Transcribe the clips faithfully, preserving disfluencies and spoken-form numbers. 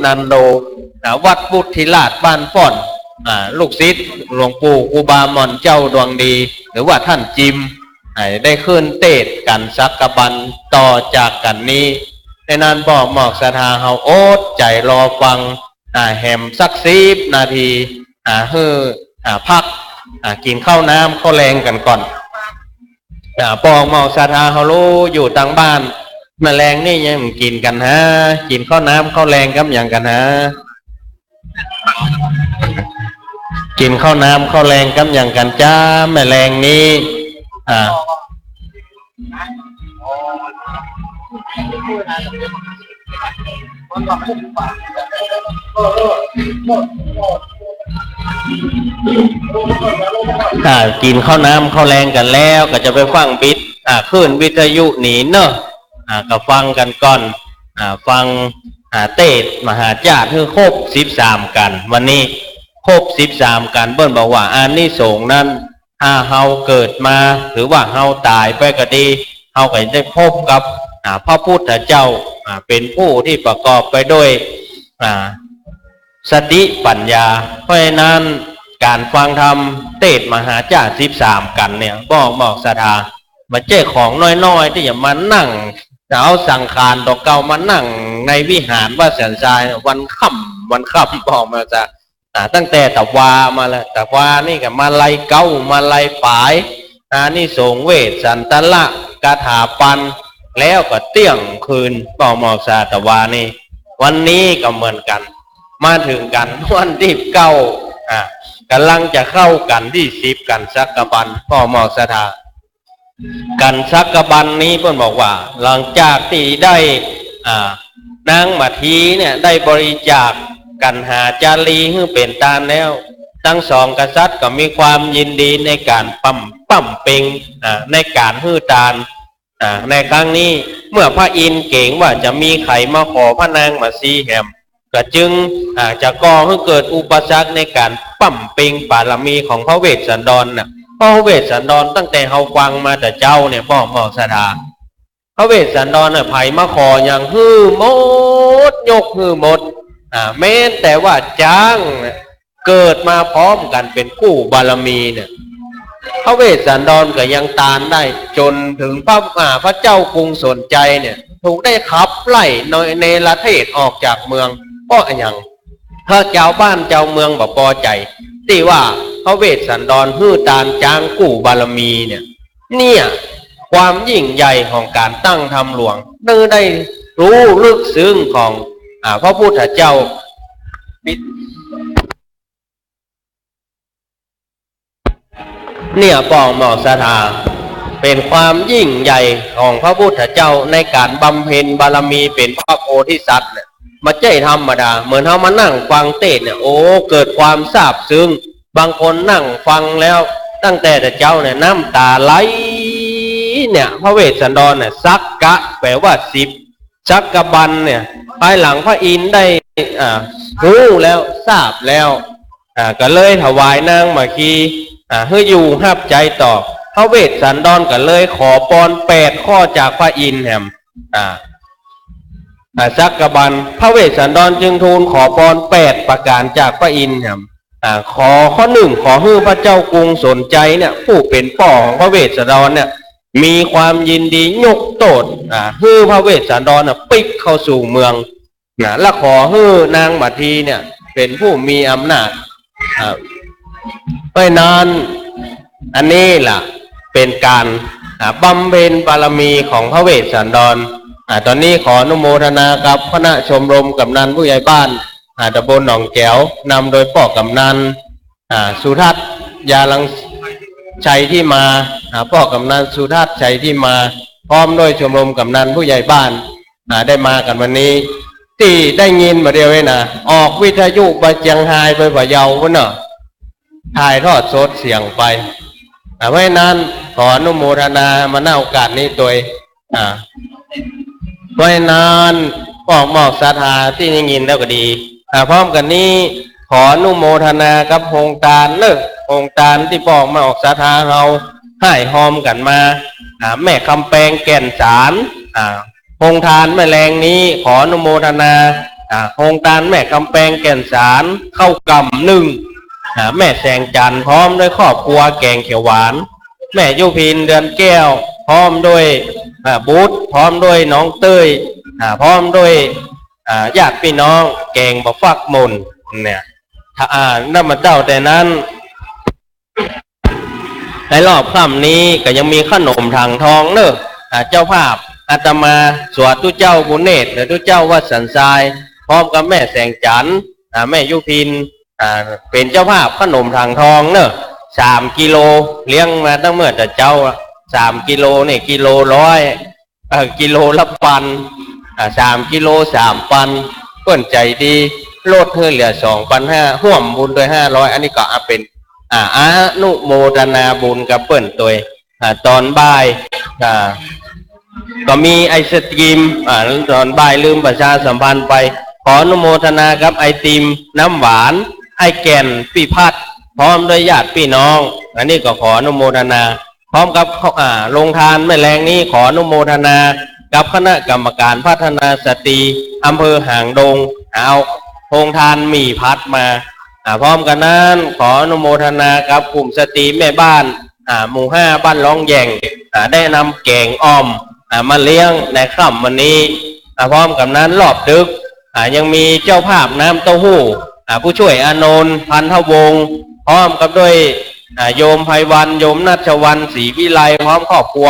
นันโด อ่า วัดวุฒิราชบ้านป้อน อ่า ลูกศิษย์หลวงปู่ครูบาหม่อนเจ้าดวงดี หรือว่าท่านจิม อ่า ได้ขึ้นเตสน์กั๋นสักกะบันต่อจากกั๋นนี้ ดังนั้นป้อหมอกศรัทธาเฮาอดใจ๋รอฟัง อ่า แหมสักสิบนาที อ่า หื้อ อ่า พัก อ่า กิ๋นข้าวน้ำข้าวแลงกั๋นก่อน อ่า ป้อหมอกศรัทธาเฮาลูกอยู่ตางบ้าน แม่แลงนี่ยังกิ๋นกั๋นหา กิ๋นข้าวน้ำข้าวแลงกำหยังกั๋นหา กิ๋นข้าวน้ำข้าวแลงกำหยังกั๋นจ๊ะ แม่แลงนี้ อ่า อ่า กิ๋นข้าวน้ำข้าวแลงกั๋นแล้ว ก็จะไปฟังบิด อ่า คลื่นวิทยุนี้เนาะ อ่า ก็ฟังกั๋นก่อน อ่า ฟัง อ่า เตสน์มหาจ้าดหื้อครบสิบสามกั๋น วันนี้ครบสิบสามกั๋น เปิ้นบอกว่าอานิสงส์นั้น ถ้าเฮาเกิดมา หรือว่าเฮาต๋ายไปก็ดี เฮาก็จะได้พบกับ อ่า พระพุทธเจ้า อ่า เป๋นผู้ตี้ประกอบไปด้วย อ่า สติปัญญา เพราะฉะนั้นก๋านฟังธรรมเตสน์มหาจ้าดสิบสามกั๋นเนี่ย ป้อหมอกศรัทธา บ่ใจ้ของน้อยๆ ตี้จะมานั่ง จะเอาสังขารตั๋วเก่ามานั่งในวิหารวัดสันทราย วันค่ำ วันค่ำ ป้อหมอกศรัทธา อ่า ตั้งแต่ตะวามาแล้ว ตะวานี่ก็มาลัยเก๊า มาลัยป๋าย อานิสงส์เวสสันตละคาถาปัน แล้วก็เตี้ยงคืน ป้อหมอกศรัทธา ตะวานี่ วันนี้ก็เหมือนกั๋น มาเถิงกั๋นวันตี้เก้า อ่า ก่ำลังจะเข้ากั๋นตี้สิบ กั๋นสักกะบัน ป้อหมอกศรัทธา กั๋นสักกะบันนี้เปิ้นบอกว่า หลังจากตี้ได้ อ่า นางมาทีเนี่ยได้บริจาคกั๋นหาจารีหื้อเป๋นตานแล้ว ตึงสองกษัตริย์ก็มีความยินดีในก๋านบำ บำเพ็ญ อ่า ในก๋านหื้อตาน อ่า ในครั้งนี้ เมื่อพระอินทร์เก๋งว่าจะมีใผมาขอพระนางมาทีแหม ก็จึง อ่า จะก่อหื้อเกิดอุปสรรคในก๋านบำเพ็ญบารมีของพระเวสสันดรน่ะ พระเวสสันดรตั้งแต่เฮาฟังมาแต่เจ๊าเนี่ย ป้อหมอกศรัทธา พระเวสสันดรน่ะ ใผมาขอหยังหื้อหมด ยกหื้อหมด อ่า แม้แต่ว่าจ๊างน่ะ เกิดมาพร้อมกั๋นเป๋นกู้บารมีเนี่ย พระเวสสันดรก็ยังตานได้ จ๋นเถิงพระ อ่า พระเจ้ากรุงสนชัยเนี่ย ถูกได้ขับไล่เนรเทศออกจากเมือง เพราะอะหยัง เพราะจาวบ้านจาวเมืองบ่ปอใจ๋ ตี้ว่าพระเวสสันดรหื้อตานจ๊างกู้บารมีเนี่ย เนี่ย ความยิ่งใหญ่ของก๋านตั้งธรรมหลวง เปิ้นได้ฮู้ลึกซึ้งของ อ่า พระพุทธเจ้า เนี่ย ป้อหมอกศรัทธา เป๋นความยิ่งใหญ่ของพระพุทธเจ้าในก๋านบำเพ็ญบารมีเป๋นพระโพธิสัตว์เนี่ย บ่ใจ้ธรรมดา เหมือนเฮามานั่งฟังเตสน์เนี่ย โอ้ เกิดความซาบซึ้ง บางคนนั่งฟังแล้วตั้งแต่แต่เจ๊าเนี่ยน้ำต๋าไหลเนี่ย พระเวสสันดรเนี่ย สักกะ แปลว่าสิบ สักกะบันเนี่ย ภายหลังพระอินทร์ได้ อ่า ฮู้แล้ว ซาบแล้ว อ่า ก็เลยถวายนางมาที อ่า หื้ออยู่ฮับใจ๊ต่อ พระเวสสันดรก็เลยขอปอนแปดข้อจากพระอินทร์แหม อ่า อ่า สักกะบัน พระเวสสันดรจึงทูลขอปอนแปดประก๋านจากพระอินทร์แหม อ่า ขอข้อหนึ่ง ขอหื้อพระเจ้ากรุงสนชัยเนี่ย ผู้เป๋นป้อของพระเวสสันดรเนี่ย มีความยินดียกโต้ษ อ่า หื้อพระเวสสันดรน่ะปิ๊กเข้าสู่เมือง นะ และขอหื้อนางมาทีเนี่ย เป๋นผู้มีอำนาจ อ่า เพราะฉะนั้น อันนี้ล่ะ เป๋นก๋าน อ่า บำเพ็ญบารมีของพระเวสสันดร อ่า ต๋อนนี้ขออนุโมทนากับคณะชมรมกำนันผู้ใหญ่บ้าน อ่า ตำบลหนองแจ๋ว นำโดยป้อกำนัน อ่า สุทัศน์ ยาลังชัยที่มา อ่า ป้อกำนันสุทัศน์ชัยที่มา พร้อมด้วยชมรมกำนันผู้ใหญ่บ้าน อ่า ได้มากั๋นวันนี้ ตี้ได้ยินบ่าเดี่ยวเองนะ ออกวิทยุไปเจียงฮายไปพะเยาพุ้นเนาะ ถ่ายทอดสดเสียงไป อ่า เพราะฉะนั้นขออนุโมทนามา ณ โอกาสนี้ตวย อ่า เพราะฉะนั้นป้อหมอกศรัทธาตี้ได้ยินแล้วก็ดี อ่า พร้อมกั๋นนี้ขออนุโมทนากับโฮงตานเนาะ โฮงตานตี้ป้อหมอกศรัทธาเฮา ฮ่ายฮอมกั๋นมา อ่า แม่กำแปงแก่นสาล อ่า โฮงตานแม่แลงนี้ขออนุโมทนา อ่า โฮงตานแม่กำแปงแก่นสาร ข้าวกล่ำนึ่ง อ่า แม่แสงจันทร์พร้อมด้วยครอบครัวแกงเขียวหวาน แม่ยุพินเดือนแก้วพร้อมด้วย อ่า บุตร พร้อมด้วยน้องเต้ย อ่า พร้อมด้วย อ่า ญาติพี่น้องแกงบ่ฟักหม่นเนี่ย ถ้า อ่า นำมาเจ้าแต่นั้น ในรอบค่ำนี้ก็ยังมีขนมถังทองเนอะ อ่า เจ้าภาพอาตมาสวดตุ๊เจ้าบุญเนตร และตุ๊เจ้าวัดสันทราย พร้อมกับแม่แสงจันทร์ อ่า แม่ยุพิน อ่า เป๋นเจ้าภาพขนมถังทองเนอะ สามกิโล เลี้ยงมาตั้งเมื่อแต่เจ๊าอะ สามกิโลนี่ กิโลร้อย เอ่อ กิโลละปัน อ่า สามกิโลสามปัน เปิ้นใจ๋ดี ลดหื้อเหลือสองปันห้า ฮ่วมบุญตวยห้าร้อย อันนี้ก็เอาเป๋น อ่า อนุโมทนาบุญกับเปิ้นตวย อ่า ต๋อนบ่าย อ่า ก็มีไอศกรีม อ่า ต๋อนบ่ายลืมประชาสัมพันธ์ไป ขออนุโมทนากับไอติมน้ำหวาน ไอแก่นพิพัฒน์ พร้อมด้วยญาติพี่น้อง อันนี้ก็ขออนุโมทนา พร้อมกับ อ่า โฮงตานแม่แลงนี้ขออนุโมทนากับคณะกรรมการพัฒนาสตรีอำเภอหางดง เอาโฮงตานหมี่ผัดมา อ่า พร้อมกันนั้นขออนุโมทนากับกลุ่มสตรีแม่บ้าน อ่า หมู่ห้าบ้านร้องแหย่ง อ่า ได้นำแก๋งอ่อม อ่า มาเลี้ยงในค่ำวันนี้ อ่า พร้อมกันนั้นรอบดึก อ่า ยังมีเจ้าภาพน้ำเต้าหู้ อ่า ผู้ช่วยอานนท์ พันธวงศ์ พร้อมกับด้วย อ่า โยมไพวัน โยมนัชวัน ศรีวิไล พร้อมครอบครัว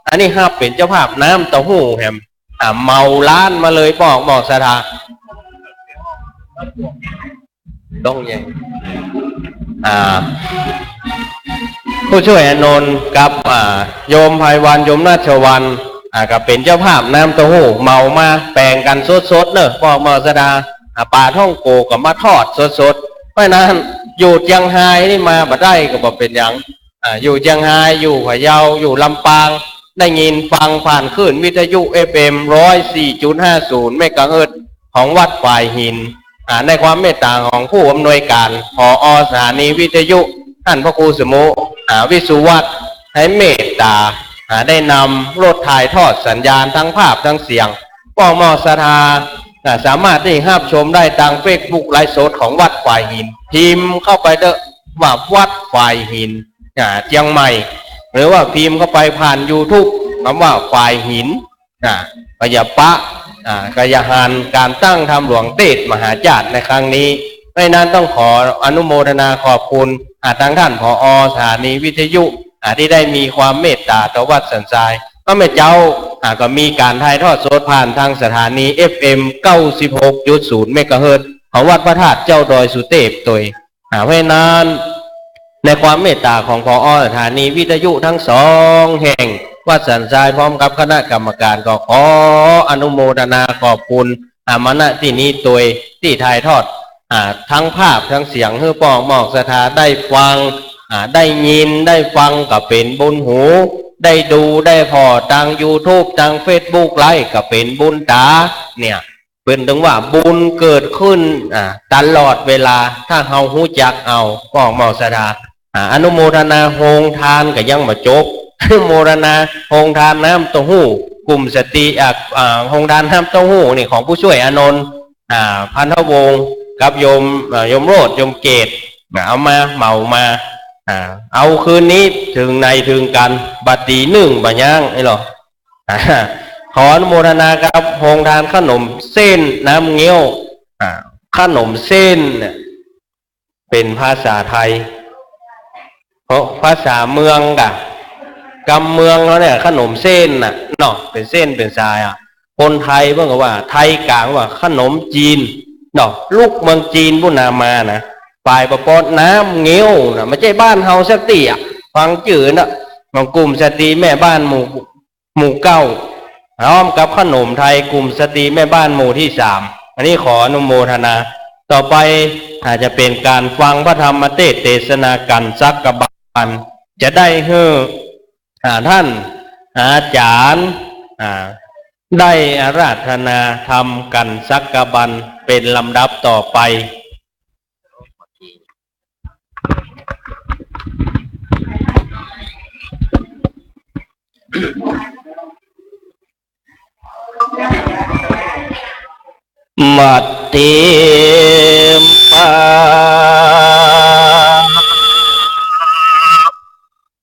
อันนี้ฮับเป๋นเจ้าภาพน้ำเต้าหู้แหม อ่า เหมาร้านมาเลย ป้อมอกศรัทธา ต้องแย่ง อ่า ผู้ช่วยอานนท์กับ อ่า โยมไพวัน โยมนัชวัน อ่า ก็เป๋นเจ้าภาพน้ำเต้าหู้ เหมามาแป๋งกั๋นสดๆ เนอะ ป้อมอกศรัทธา อ่า ป๋าท่องโกก็มาทอดสดๆ เพราะฉะนั้นอยู่เจียงฮายนี่มาบ่ได้ก็บ่เป๋นหยัง อ่า อยู่เจียงฮาย อยู่พะเยา อยู่ลำปาง ได้ยินฟังผ่านคลื่นวิทยุ เอฟเอ็ม ร้อยสี่จุดห้าศูนย์ เมกะเฮิรตซ์ ของวัดฝายหิน อ่า ในความเมตต๋าของผู้อำนวยการ ผอ.สถานีวิทยุ ท่านพระครูสมุ อ่า วิสุวัฒน์ ได้เมตต๋า อ่า ได้นำรถถ่ายทอดสัญญาณทั้งภาพทั้งเสียง ป้อมอกศรัทธา อ่า สามารถที่ฮับชมได้ตางเฟซบุ๊กไลฟ์สดของวัดฝายหิน พิมพ์เข้าไปเต๊อะว่าวัดฝายหิน อ่า เจียงใหม่ หรือว่าพิมพ์เข้าไปผ่านยูทูบคำว่าฝายหิน อ่า ก็อย่าปะ อ่า ก็อย่าหันก๋านตั้งธรรมหลวงเตสน์มหาจาตย์ในครั้งนี้ เพราะฉะนั้นต้องขออนุโมทนาขอบคุณ อ่า ตางท่าน ผอ.สถานีวิทยุ อ่า ตี้ได้มีความเมตต๋าต่อวัดสันทราย ก็แม่เจ้า อ่า ก็มีก๋านถ่ายทอดสดผ่านตางสถานี เอฟเอ็ม เก้าสิบหกจุดศูนย์ เมกะเฮิรตซ์ ของวัดพระธาตุเจ้าดอยสุเตพตวย อ่า เพราะฉะนั้น ในความเมตต๋าของ ผอ.สถานีวิทยุทั้งสองแห่ง วัดสันทรายพร้อมกับคณะกรรมการ ก็ขออนุโมทนาขอบคุณ อ่า มา ณ ตี้นี้ตวย ตี้ถ่ายทอด อ่า ทั้งภาพทั้งเสียงหื้อป้อมอกศรัทธาได้ฟัง อ่า ได้ยิน ได้ฟังก็เป๋นบุญหู ได้ดูได้ผ่อตางยูทูบ ตางเฟซบุ๊กไลฟ์ก็เป๋นบุญต๋า เนี่ย เปิ้นตึงว่าบุญเกิดขึ้น อ่า ตลอดเวลา ถ้าเฮาฮู้จักเอา ป้อมอกศรัทธา อ่า อนุโมทนาโฮงตานก็ยังบ่จบ อนุโมทนาโฮงตานน้ำเต้าหู้ กลุ่มสตรี อ่า อ่า โฮงตานน้ำเต้าหู้นี่ของผู้ช่วยอานนท์ อ่า พันธวงศ์ กับโยม อ่า โยมโรจน์ โยมเกต อ่า เอามา เหมามา อ่า เอาคืนนี้เถิงไหนเถิงกั๋น บ่าตีนึ่งบ่าย้างนี่หรอ อ่า ขออนุโมทนากับโฮงตานขนมเส้นน้ำเงี้ยว อ่า ขนมเส้นเนี่ย เป๋นภาษาไทย เพราะภาษาเมืองกะ กำเมืองเฮาเนี่ย ขนมเส้นน่ะเนาะ เป๋นเส้นเป๋นสายอะ คนไทยเปิ้นก็ว่า ไทยก๋างว่าขนมจีนเนาะ ลูกเมืองจีนปู้นนามานะ ฝ่ายปะป๊อดน้ำเงี้ยวนะ บ่ใจ้บ้านเฮาสักตี้อะ ฟังจื้อนะ ของกลุ่มสตรีแม่บ้านหมู่ หมู่เก้า พร้อมกับขนมไทยกลุ่มสตรีแม่บ้านหมู่ที่สาม อันนี้ขออนุโมทนา ต่อไปอาจจะเป๋นก๋านฟังพระธรรมเตสน์เตสนากั๋นสักกะบัน จะได้หื้อ อ่า ท่านอาจ๋ารย์ อ่า ได้อาราธนาธรรมกั๋นสักกะบันเป๋นลำดับต่อไป บัด ทิมปา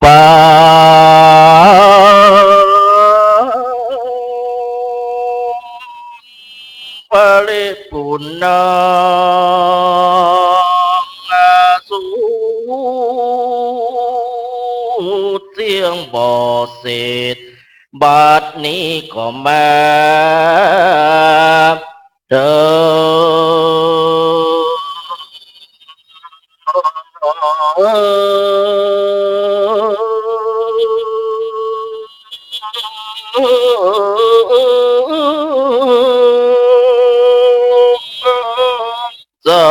ปา ปริปุณณัง สูญเสี้ยงบ่เสร็จ บัดนี้ก็มาเถิด สอ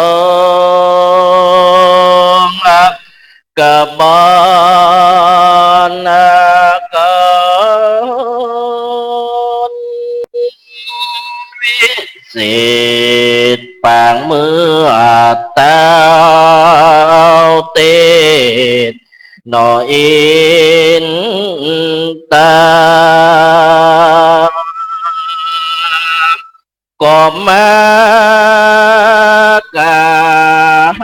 ง กบาลกร วิเศษ ปางเมื่อเต้าเต้น หน่ออินตา ก็มากราบ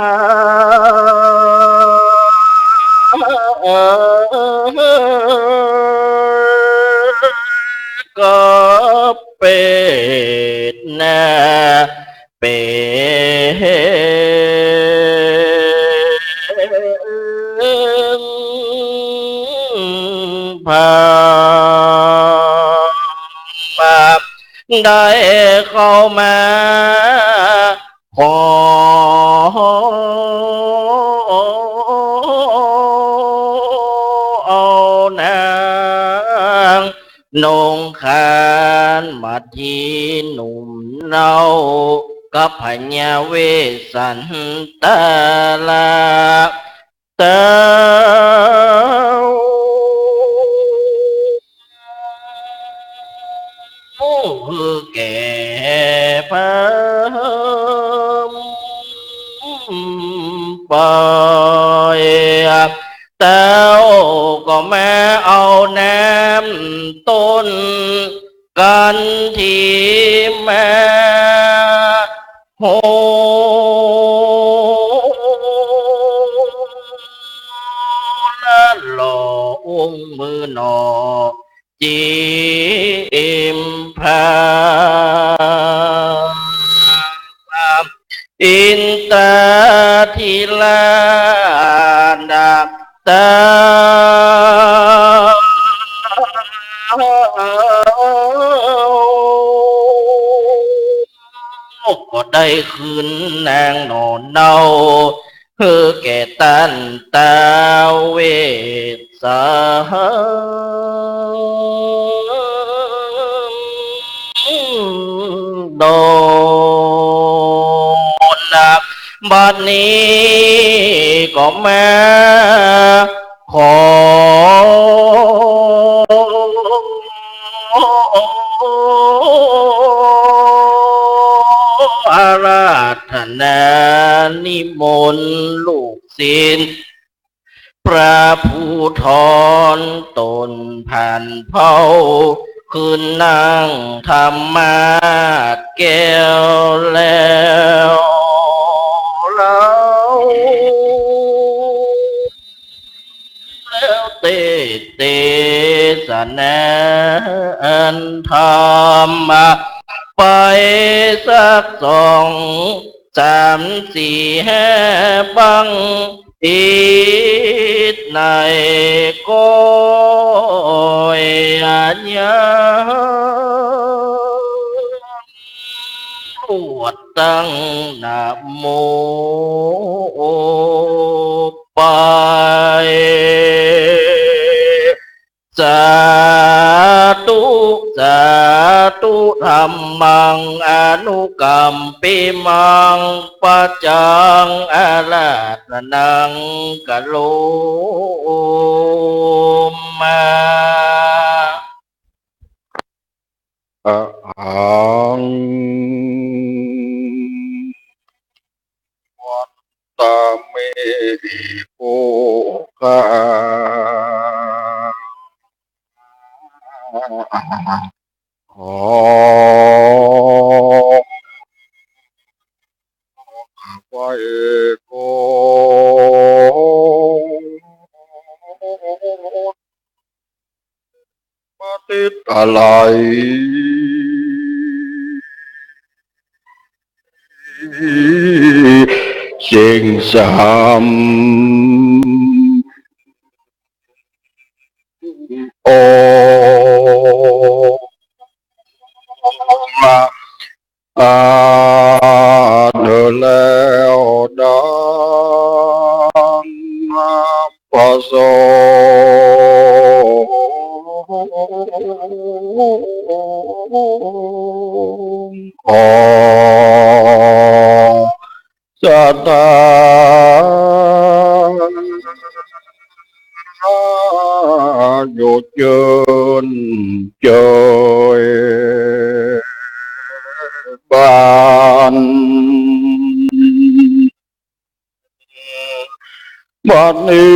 ก็เปรตนา เปรต พา ได้เข้ามาขอเอานางนงคานมาตี้หนุ่มเนา กับพญาเวสสันตรา เต้า ผู้แก่เพิ่มไป เต้าก็มาเอาน้ำต้น กันทีมาโห ละหล่อองค์มือหน่อ จิมพา อินตาธิราช เต้าก็ได้คืนนางหน่อเนา หื้อแก่ต้านท้าวเวสสันดร บัดนี้ก็มาขออาราธนานิมนต์ลูกศิษย์ พระผู้ถอนตนผ่านเผ่า คืนนั่งธรรมาสน์แก้วแล้ว แล้ว แล้วเตสน์เตสนาอันธรรมะ ไปสักสอง สามสี่ห้าบั้ง อิดในก็ยัง อวดตั้งนะโมไป สาธุ สาธุ ธัมมัง อนุกัมปิมัง ปัจจัง อาราธนัง กะโรมา อะหัง วันตะเม โภคะ ขอ ไว้ก่อน มาติดอะไร สิ่งสาม องค์ อันแล้วดังประสงค์ ขอ ศรัทธาอยู่เจิญเจยบาน บัดนี้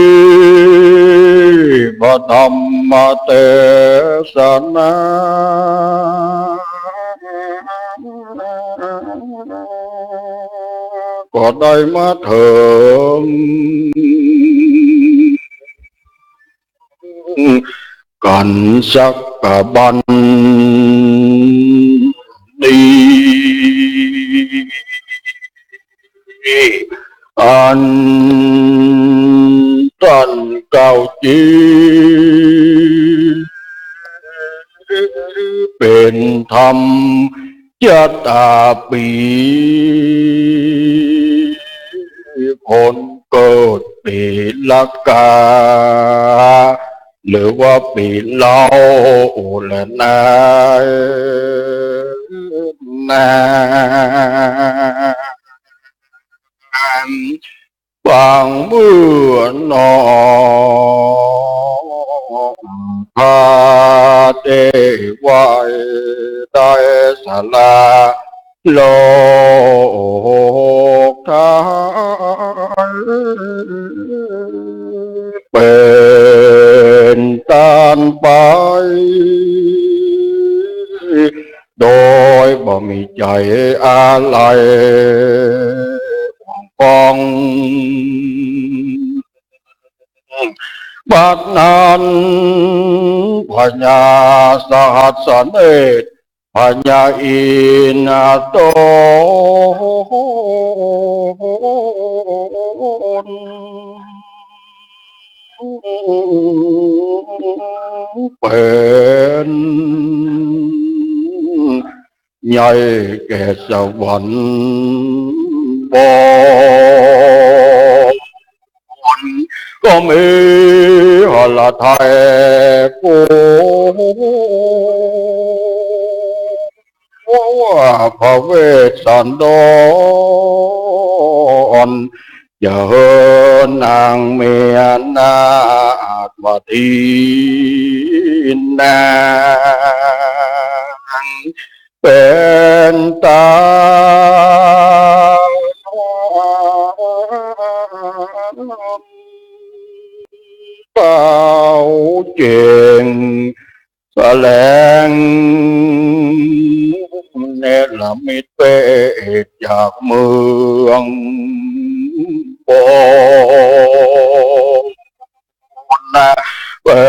พระธรรมเตสนา ก็ได้มาเถิงกั๋นสักกะบั้นนี้ อันต้านเกล้าจริง เป๋นธรรมชะต๋าปี๋ คนเกิดปี๋ละกา หรือว่าปี๋เล้าแลนา นา ปางเมื่อน้อม ข้าเตไหว้ไตรสารา โลกไทย เป๋นต้านไป โดยบ่มีใจ๋อาลัยห่วงปอง บัดนั้นพญาสหัสเนตร พญาอินทร์ตน เป๋นใหญ่แก่สวรรค์บน ก็มีหฤทัยกลัว พระเวสสันดร จะหื้อนางเมียนาถวาทีนาง เป๋นต้านเต้าเจ๋ง แสดงเนรมิตเปรตจากเมืองบน เป๋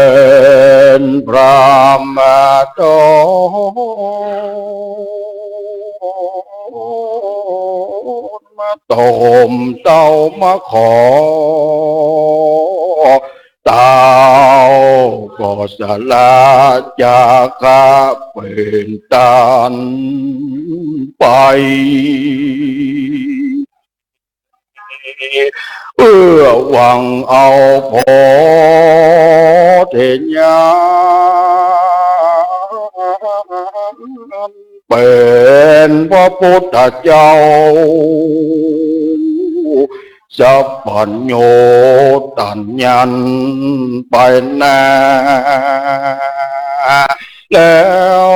นพระมหาโต มาต้มเต้ามาขอ เต้าก็สละจากข้าเป๋นต้านไป เพื่อหวังเอาโพธิญาณ เป๋นพระพุทธเจ้า สัพพัญญูตัญญันไปนา แล้ว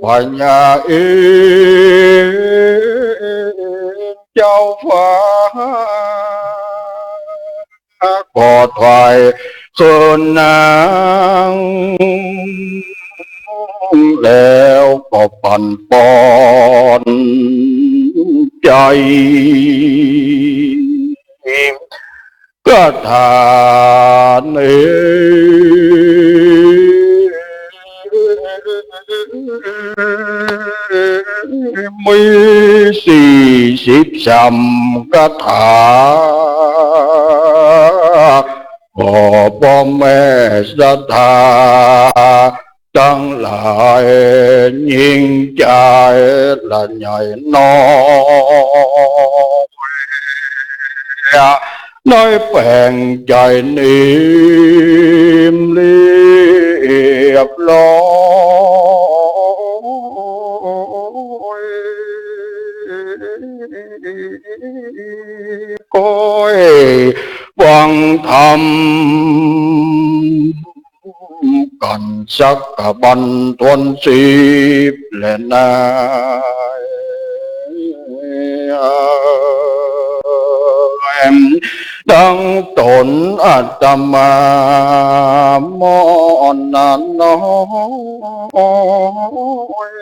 พญาอินทร์เจ้าฟ้า ก็ถวายคืนนาง แล้วก็ปั๋นปอน ใจ๋ คาถานี้มีสี่สิบสามคาถา ขอป้อแม่ศรัทธาตังหลาย ยิ่งใหญ่และใหญ่น้อย ในแปลงใจ๋นี้เรียบร้อยก้อยฟังธรรม กั๋นสักกะบันถ้วนสิบแลนา ดังต๋นอาตมาม่อนน้อย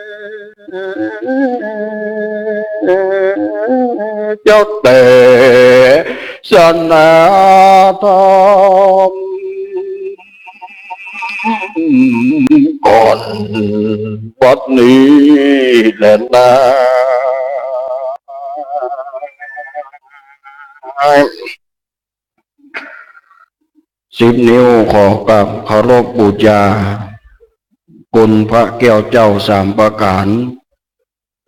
เจ้าเตสนาธรรม ก่อนบัดนี้แลนา สิบนิ้วขอกราบเคารพบูชาคุณพระแก้วเจ้าสามประก๋าน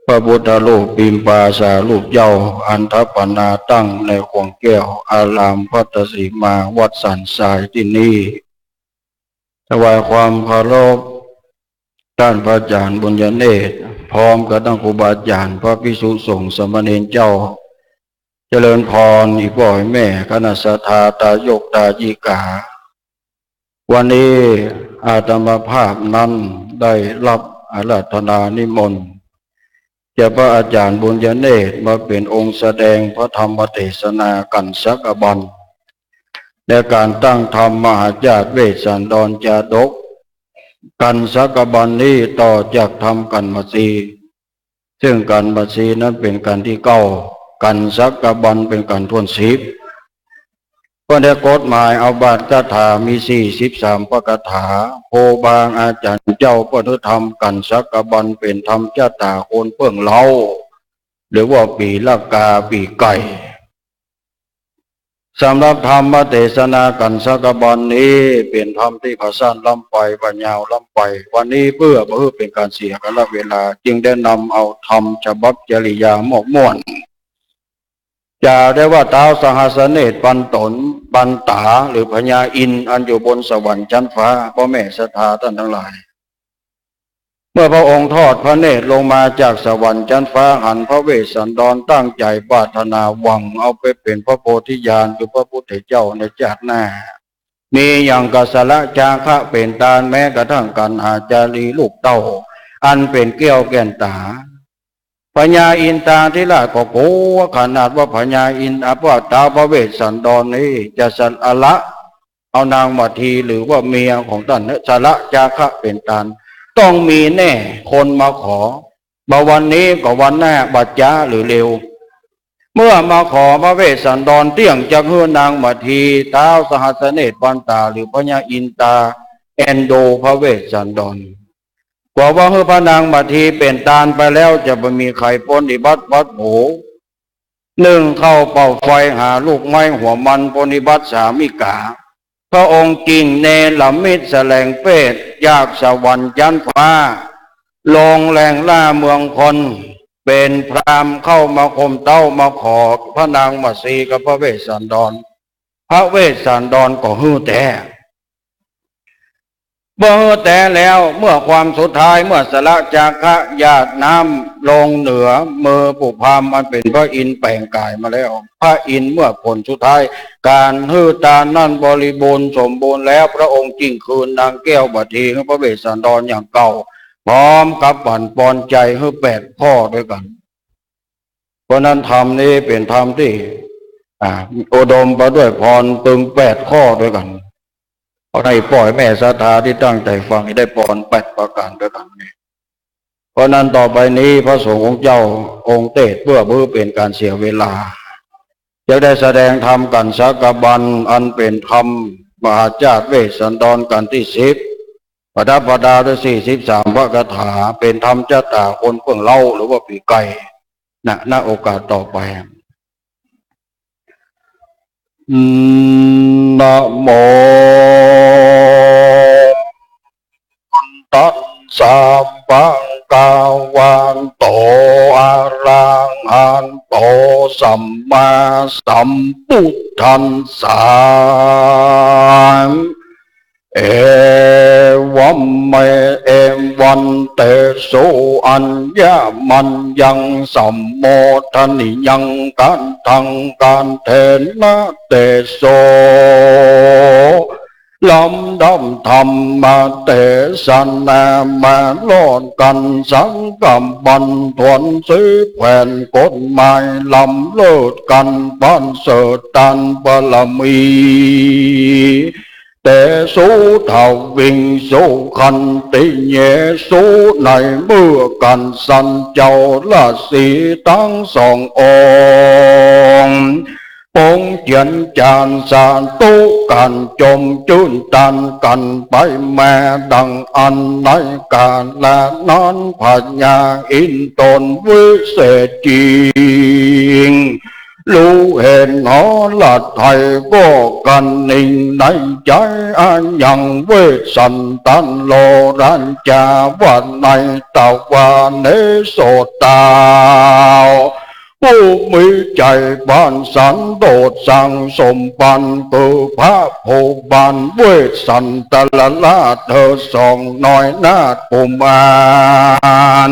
พระพุทธรูปปิมปาสารูปเจ้า อันถปนาตั้งในขวงแก้ว อารามพัทธสีมา วัดสันทรายตี้นี่ ถวายความเคารพต้านพระอาจ๋ารย์บุญยเนตร พร้อมกับต้านครูบาอาจ๋ารย์ พระภิกษุสงฆ์สามเณรเจ้า เจริญพร อี่ป้ออี่แม่ คณะศรัทธา ตายกตายิกา วันนี้อาตมาภาพนั้นได้ฮับอาราธนานิมนต์ จากพระอาจ๋ารย์บุญยเนตรมาเป๋นองค์แสดงพระธรรมเตสนากั๋นสักกะบัน ในก๋านตั้งธรรมมหาชาติเวสสันดรชาดก กั๋นสักกะบันนี้ต่อจากธรรมกั๋นมะสี ซึ่งกั๋นมะสีนั้นเป๋นกั๋นตี้เก้า กั๋นสักกะบันเป๋นกั๋นถ้วนสิบ เปิ้นได้กฎหมายเอาบาทคาถามีสี่สิบสามพระคาถา ครูบาอาจ๋ารย์เจ้าเปิ้นหื้อธรรมกั๋นสักกะบันเป๋นธรรมชาต๋าคนเปิ้งเล้า หรือว่าปี๋ละกาปี๋ไก่ สำหรับธรรมเตสนากั๋นสักกะบันนี้เป๋นธรรมตี้ผ่าสั้นล้ำไป ผ่ายาวล้ำไป วันนี้เปื้อบ่หื้อเป๋นก๋านเสียกาละเวลา จึงได้นำเอาธรรมฉบับจริยามอบม่วน จ๋าได้ว่าท้าวสหัสสเนตรปันต๋น ปันต๋า หรือพญาอินทร์อันอยู่บนสวรรค์ชั้นฟ้า ป้อแม่ศรัทธาต้านตังหลาย เมื่อพระองค์ทอดพระเนตรลงมาจากสวรรค์ชั้นฟ้า หันพระเวสสันดรตั้งใจ๋ปรารถนาหวังเอาไปเป๋นพระโพธิญาณคือพระพุทธเจ้าในชาติหน้า มีอย่างกะสละจาคะเป๋นตาน แม้กระทั่งกัณหาจารีลูกเต้า อันเป๋นแก้วแก่นต๋า พญาอินทาธิราชก็กั๋วขนาดว่าพญาอินทร์ อา ว่าท้าวพระเวสสันดรนี้จะสละ เอานางมัททีหรือว่าเมียของต้านเนี่ย สละจาคะเป๋นตาน ต้องมีแน่คนมาขอ บ่วันนี้ก็วันหน้า บ่จ๊าหรือเร็ว เมื่อมาขอพระเวสสันดรเตี้ยงจักหื้อนางมัทที ท้าวสหัสสเนตรปันต๋าหรือพญาอินทาเอ็นดูพระเวสสันดร กั๋วว่าหื้อพระนางมัททีเป๋นตานไปแล้วจะบ่มีใผปรนนิบัติพลัดผลู นึ่งเข้าเป่าไฟหาลูกไม้หัวมันปรนนิบัติสามิกา พระองค์จึงเนรมิตแสลงเปรตจากสวรรค์ชั้นฟ้า ลงแหล่งล่าเมืองคน เป๋นพราหมณ์เข้ามาคมเต๊ามาขอพระนางมัททีกับพระเวสสันดร พระเวสสันดรก็หื้อแต๊ เมื่อหื้อแต๊แล้ว เมื่อความสุดท้าย เมื่อสละจาคะ หยาดน้ำลงเหนือมือปู่พราหมณ์อันเป๋นพระอินทร์แป๋งก๋ายมาแล้ว พระอินทร์เมื่อผลสุดท้าย ก๋านหื้อตานนั้นบริบูรณ์สมบูรณ์แล้ว พระองค์จึงคืนนางแก้วมัททีหื้อพระเวสสันดรอย่างเก่า พร้อมกับบั่นปอนใจ๋หื้อแปดข้อด้วยกั๋น เพราะนั้นธรรมนี้เป๋นธรรมตี้ อ่า อุดมไปด้วยพรตึงแปดข้อด้วยกั๋น ขอหื้อป้อแม่ศรัทธาตี้ตั้งใจ๋ฟังได้พรแปดประก๋านด้วยกั๋นนี้ เพราะนั้นต่อไปนี้พระสงฆ์องค์เจ้าคงเตสน์เปื้อบ่หื้อเป๋นก๋านเสียเวลา จะได้แสดงธรรมกั๋นสักกะบัน อันเป๋นธรรมมหาชาติเวสสันดรกัณฑ์ตี้สิบ ประดับประดาด้วยสี่สิบสามพระคาถา เป๋นธรรมจะต๋าคนเปิ้งเล้าหรือว่าปี๋ไก่ นะ ณ โอกาสต่อไป นะโม ตัสสะ ภะคะวะโต อะระหะโต สัมมาสัมพุทธัสสะ เอวัมเม เอวัมเตโส อัญญะมัญญัง สัมโมทะนียัง กัตถัง กัตเถนะ เตโส ลำดับธรรมเตสนา มารอดกั๋นสักกะบัน ถ้วนสีแผนกฎหมาย ล้ำเลิศกั๋นประเสริฐตานบารมี เตโส ทวิง สุขันติเยโส ในเมื่อกั๋นสันเจ้าราศีตังสององค์ ปงเจียรจานสาธุกั๋น จมจื้นตานกั๋นไปมา ดังอั้นในกาละนั้น พญาอินทร์ตนวิเศษจริง ฮู้เห็นหนอละไทย ก็กระหนิ่งในใจ๋ อะยังเวสสันดรราชาว่าใน ตวาเนโส เต้าผู้มีใจ๋ปรารถนาสันโดษ สั่งสมบัติคือพระผู้บานเวสสันดรราชเถิดสองน้อยนาถกุมาร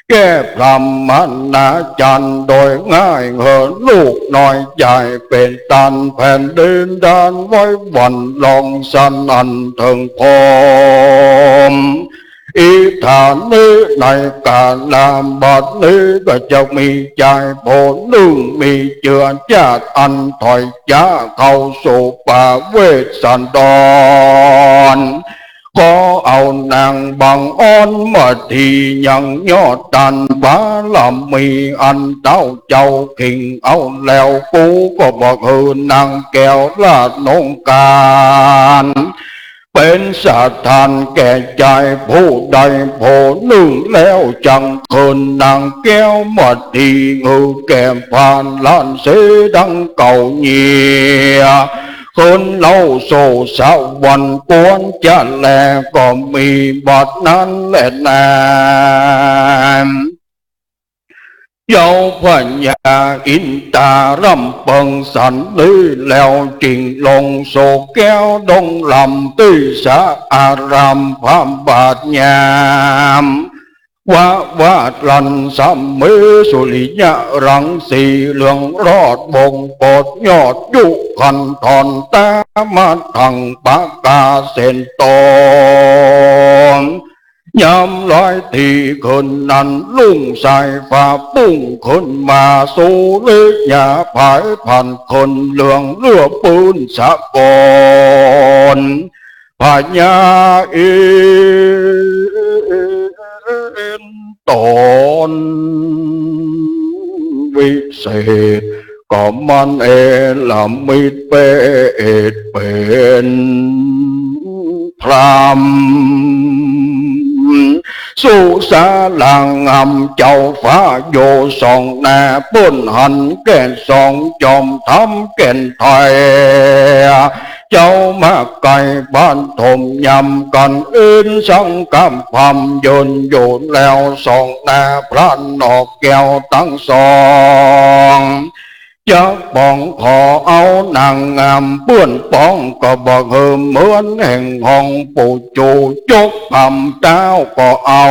แก่พรหมณาจารย์โดยง่าย หื้อลูกน้อยใหญ่เป๋นต้านแผ่นดิน ดานไว้วันรองสนั่นเถิงพรหม อิทานิ ในกาละบัดนี้ก็จะมีชายผู้นึ่ง มีเจื้อจาติอันถอยจ๊าเข้าสู่ป่าเวสสันดร ขอเอานางบังออนมาที ยังยอดตานบารมีอันเต้าเจ้าคิงเอาแล้ว กูก็บ่หื้อนางแก้วราชองค์การ เป๋นสถานแก่ชายผู้ใดผู้นึ่ง แล้วจักหื้อนางแก้วมาที หื้อแก่พรานหลานเสดังเก่าเยียะ คืนเล่าสู่สวรรค์ควรจะแล ก็มีบัดนั้นแลนา เจ้าพญาอินทร์ตรัสรำเปิงสันนี้แล้ว จึงลงสู่แก้วดงลำตี้สะอารามพระบาทยาม วะวะรันสะเม สุริยะรังสีเหลืองโรจน์บ่งโปรดยอดยุคันธร ตะมะทังปะกาเสนโต ยามลอยตี้คืนนั้น รุ่งสายฟ้าปุ้งขึ้นมา สุริยะผายผันขึ้น เหลืองเลือปื้นสะกล พญาอินทร์ตนวิเศษ ก็มันเนรมิตเปรตเป๋นพรหม สุสารางามเจ้าฟ้าอยู่สองหน้า เปิ้นหันแก่สองจอมธรรมแก่นไทย เจ้ามาไกลบ้านถมยำกั๋น อื่นสังกัปพรรมยืนอยู่แล้ว สองหน้าพระนอกแก้วตังสอง จักปองขอเอานางงามเปื้อนปอง ก็บ่หื้อเหมือนแห่งห้องปู่จู จกพรรมเต้าก็เอา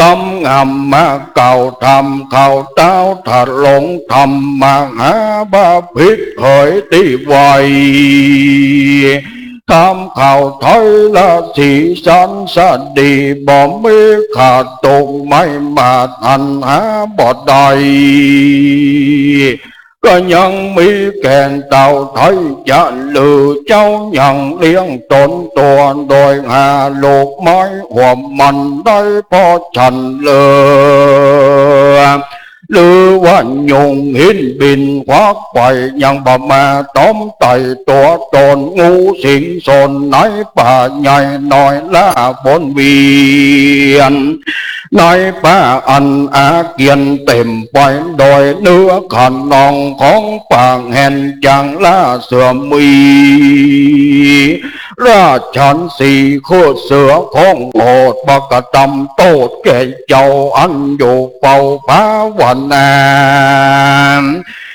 กำงามมาเก่าธรรม เขาเต้าทะลงธรรม มหาบาพิษเหยตี้ไว ธรรมเขาไทยละสีสันสดี บ่มีขาดตกไม่มาดอันหาบ่ได้ ก็ยังมีแก่นเต่าไท้ จะลือเจ้ายังเลี้ยงต๋นตั๋ว โดยหาลูกไม้หวมมันได้ผ่อฉันเลือ หรือว่ายุงหินบินควักไป ยังบ่มาต๋อมไต่ตั๋วต๋น งูสิงสนในป่าใหญ่น้อยล่าวนเวียน ในป่าอันอาเกียนเต๋มไป โดยเนื้อขนองของป่าแห่นจางล่าเสือมี ราชันสีโคตรเสือของโหด บ่กระตำโต้ษแก่เจ้าอันอยู่เฝ้าภาวนา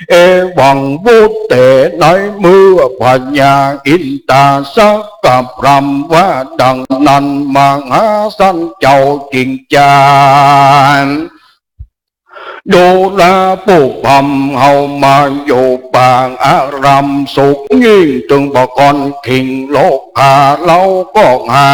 เอวังวุตเต ในเมื่อพญาอินตาสักกะพรามว่าดังนั้น มหาสันเจ้าจึงจา ดูราผู้พรามเฮามาอยู่ป่าอารามสุขยิ่ง ตึงบ่ก่อนขิงโลกา เฮาก็หา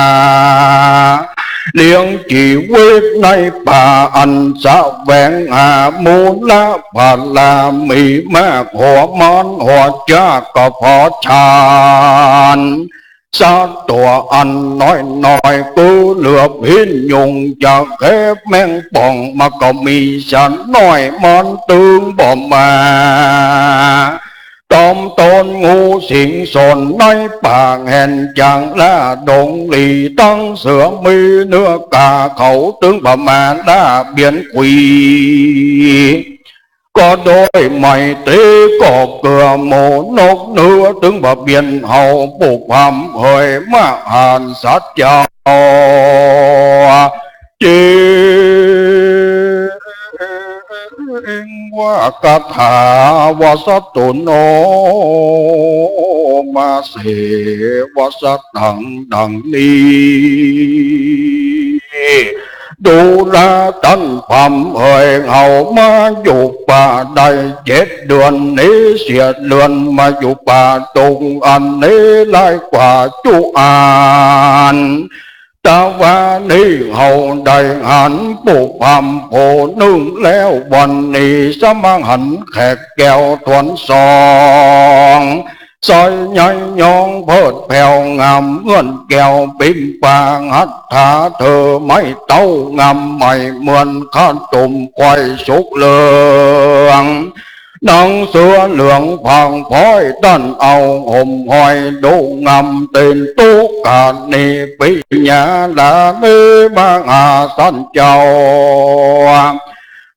เลี้ยงจีวิตในป่าอันแสวงหามูลผลามีมาก หัวหมอนหัวจ๊ากก็ผ่อฉัน สัตว์ตั๋วอันน้อยๆ คือเหลือบหินยุง จะแคบแมงป่อง มันก็มีสัตว์น้อยมันตึงบ่มาต๋อมต๋น งูสิงสนในป่าแห่นจางล่าดงหลี ตึงเสือมีเนื้อกา เขาตึงบ่มาล่าเบียดกุย ก็โดยไมตรีก็เกื้อหมู่นกเนื้อ ตึงบ่เบียดเฮาผู้พรามเหย มหาสันเจ้า จึงว่า กะถา วสัตตุโน มาเส วสัตตัง ดังนี้ ดูราต้านพรามเหย เฮามาอยู่ป่าได้เจ็ดเดือน หนีเสียเรือนมาอยู่ป่าตุงอันนี้ หลายกว่าจุอาญ ตะวานี้เฮาได้หันผู้พรามผู้นึ่งแล้ว วันนี้สมหันแขกแก้วถ้วนสอง สอยใหญ่ยองเพิดแผ่วงามเฮือนแก้วปิมปา หัตถาเธอไม้เต๊างามใหม่เหมือนข้าวต้มควายสุกเหลือง หนังเสือเหลืองผางพลอย ต้านเอาห่มห้อยดูงาม เต้นตุ๊กานีปิญญาลานี มหาสันเจ้า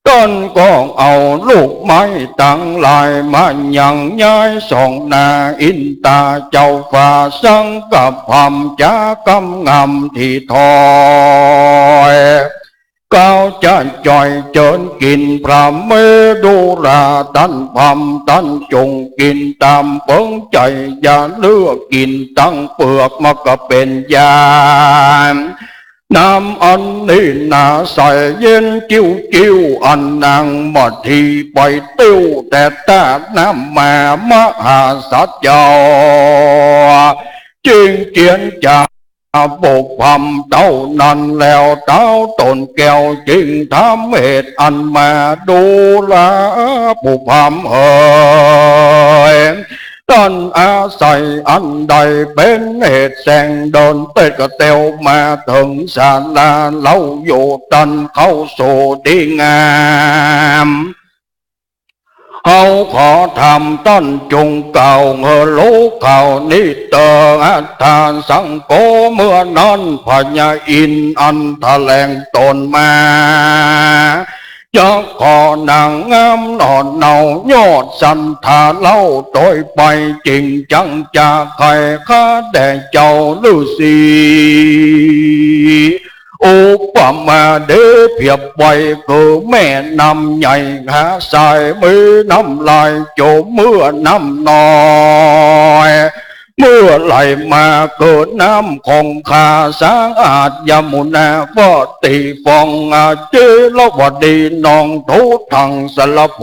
ต้านก็เอาลูกไม้ตังหลายมายังย้ายส่องหน้าอินตาเจ้าฟ้า สังกะพรามจ๋ากำงามถี่ถ้อย เก้าจะจ่อยเจิญกิ๋นพรามเม ดูราต้านพราม ต้านจงกิ๋นต๋ามเปิงใจ๋ อย่าเลือกกิ๋นตังเปลือก มันก็เป๋นยา น้ำอันนี้หนาใสเย็นจิ้วๆ อันนางบ่ดีไปติ้ว แต่ต้านน้ำมามหาสันเจ้า จึงเจียนจ๋า ผู้พรามเต้านั้นแล้ว เต๊าต้นแก้วจึงถามเหตุอันมา ดูราผู้พรามเหย ต้านอาศัยอันใดเป๋นเหตุแสงเดินเต๊ดกระเตียวมาเถิงศาลา เฮาอยู่ตันเข้าสู่ดีงาม เฮาขอถามต้านจงกล่าวหื้อฮู้ข่าวนี้เตอ อัตถาสังโฆ เมื่อนั้นพญาอินทร์อันแถลงต๋นมา จะขอนางงามหน่อเนา ยอดศรัทธาเล่าโตยไป จึงจักจะไขข้าแด่เจ้าฤๅษี อุปมาเดียบเปรียบไว้คือแม่น้ำใหญ่หาสาย มีน้ำลายโจมเมื่อน้ำน้อย เมื่อไหลมาเกิดน้ำคงคาสะอาด ยมุนาก็ตีฟองอา จิรวดีนองทุทังสารโพ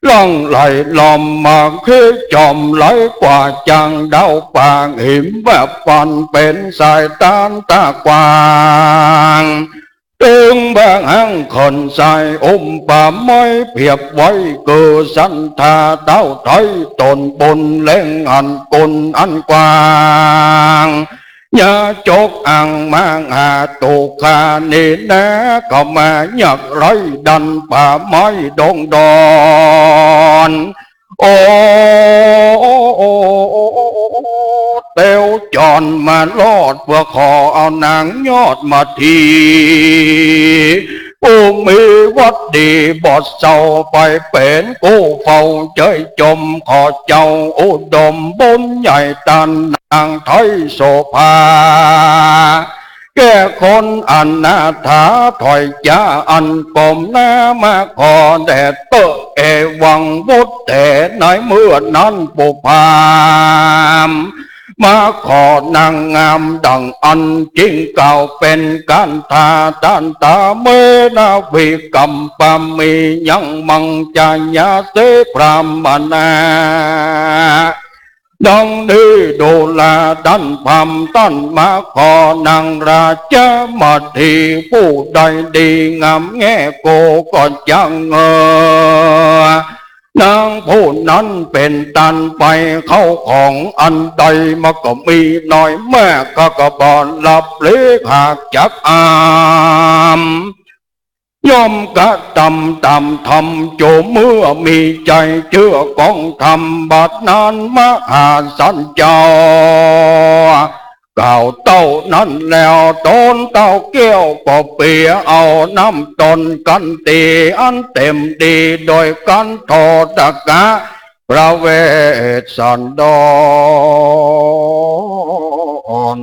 หลั่งไหลลอมมา เคยจอมไหลกว่าจางดาวปาง หิมแบบปันเป๋นสายตานตากว้าง ตึงบ่าหังเขินใส อุ้มป่าไม้เปรียบไว้ คือสันธาเต้าไทย ต๋นบุญเล็งอันกุนอันกว้าง อย่าจกอังมหาตุกขานี้แน่ เข้ามายักไร้ดันป่าไม้ดงดอน โอ้ เตียวจรมารอด เปื้อขอเอานางยอดมาที ผู้มีวัตรดีบ่เศร้า ไปเป๋นกู้เฝ้าเจ้ยจม ขอเจ้าอุดมบุญใหญ่ ต้านนางไทยโสภา แก่คนอนาถา ถ้อยจ๋าอันก้มหน้ามาขอแด่เต๊อะ เอวัง บุตรแต๊ในเมื่อนั้น ผู้พราหมณ์มาขอนางงามดั่งอั้น จึงกล่าวเป๋นคาถา ทันตาเมนะวิกัมปะมิ ยังมังจายาเส พราหมณา ดังนี้ดูราต้านพราหมณ์ ต้านมาขอนางราชมาถี ผู้ใดดีงามแง่โกก็จักเงอ นางผู้นั้นเป๋นต้านไป เข้าของอันใดมันก็มีน้อยมาก ข้าก็บ่ลับหลีกหากจักอาม ย่อมกระตำต๋ามธรรม โจเมื่อมีใจ๋เจื้อกองธรรม บัดนั้นมหาสันเจ้า กล่าวเต้านั้นแล้ว ต๋นเต้าแก้วก็เปียเอาน้ำต๋นขันตี อันเต๋มดีโดยขันโทตกะ พระเวสสันดร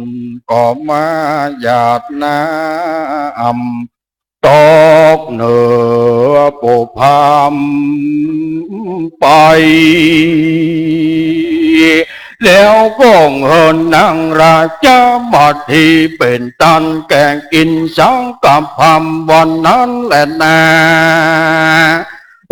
ก็มาหยาดน้ำ ตกเหนือผู้พราหมณ์ไป แล้วก็เหินนางราชมาถีเป๋นต้านแก่กิ๋นสังฆพราหมณ์วันนั้นแลนา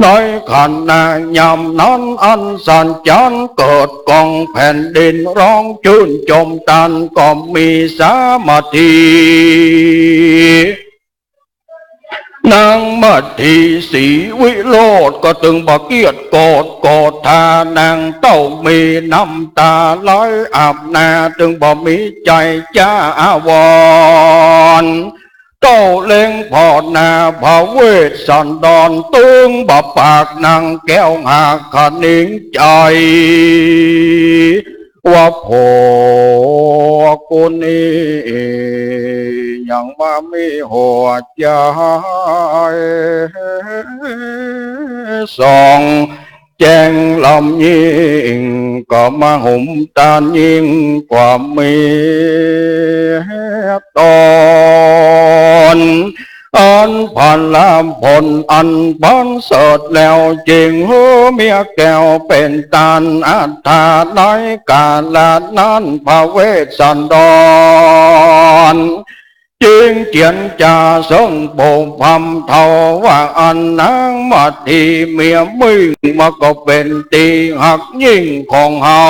ในขณะยามนั้นอันสันจรเกิดก้องแผ่นดินร้องจื้นจม ต้านก็มีสมาถี นางมาถีสีวิโรจน์ก็ตึงบ่เกียจโกรธโกธา นางเต้ามีน้ำต๋าไหลอาบหน้า ตึงบ่มีใจ๋จะอาวรณ์ เต้าเล็งผ่อหน้าพระเวสสันดร ตึงบ่ปากนางแก้วหากขนิงใจ๋ ว่าผัวกูนี้ยังมามีหัวใจ๋ส่องแจ้งล้ำยิ่ง ก็มาหุมต้านยิ่งกว่าเมียต๋น อันผลผลอันประเสริฐแล้ว จึงหื้อเมียแก้วเป๋นต้านอัฏฐา ในกาละนั้นพระเวสสันดร จึงเจียรจาเซิ่งผู้พราหมณ์เฒ่าว่า อันนางมาถีเมียมึงมาก็เป๋นตี้ฮักยิ่งของเฮา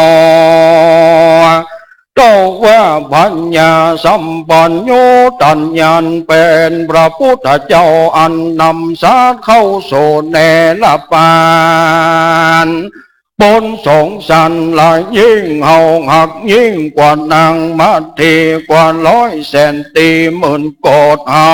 เต้าว่าพญาสัพพัญญูตัญญาณ เป๋นพระพุทธเจ้าอันนำสัตว์เข้าสู่เนรปานพ้นสงสารหลายยิ่ง เฮาฮักยิ่งกว่านางมาถีกว่าร้อยแสนตี้หมื่นโกดเฮา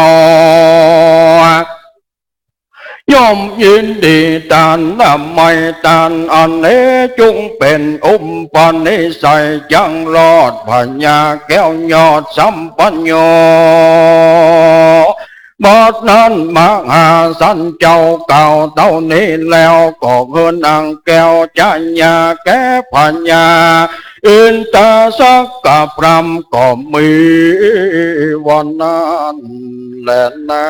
ย่อมยินดีต้าน นำไมต้านอันนี้ จุ่งเป๋นอุปนิสัย จักรอดพญาแก้วยอดสัพพัญญู บัดนั้นมหาสันเจ้ากล่าวเต้านี้แล้ว ก็หื้อนางแก้วจายาแก่พญาอินทสักกพราหมณ์ ก็มีวันนั้นแลนา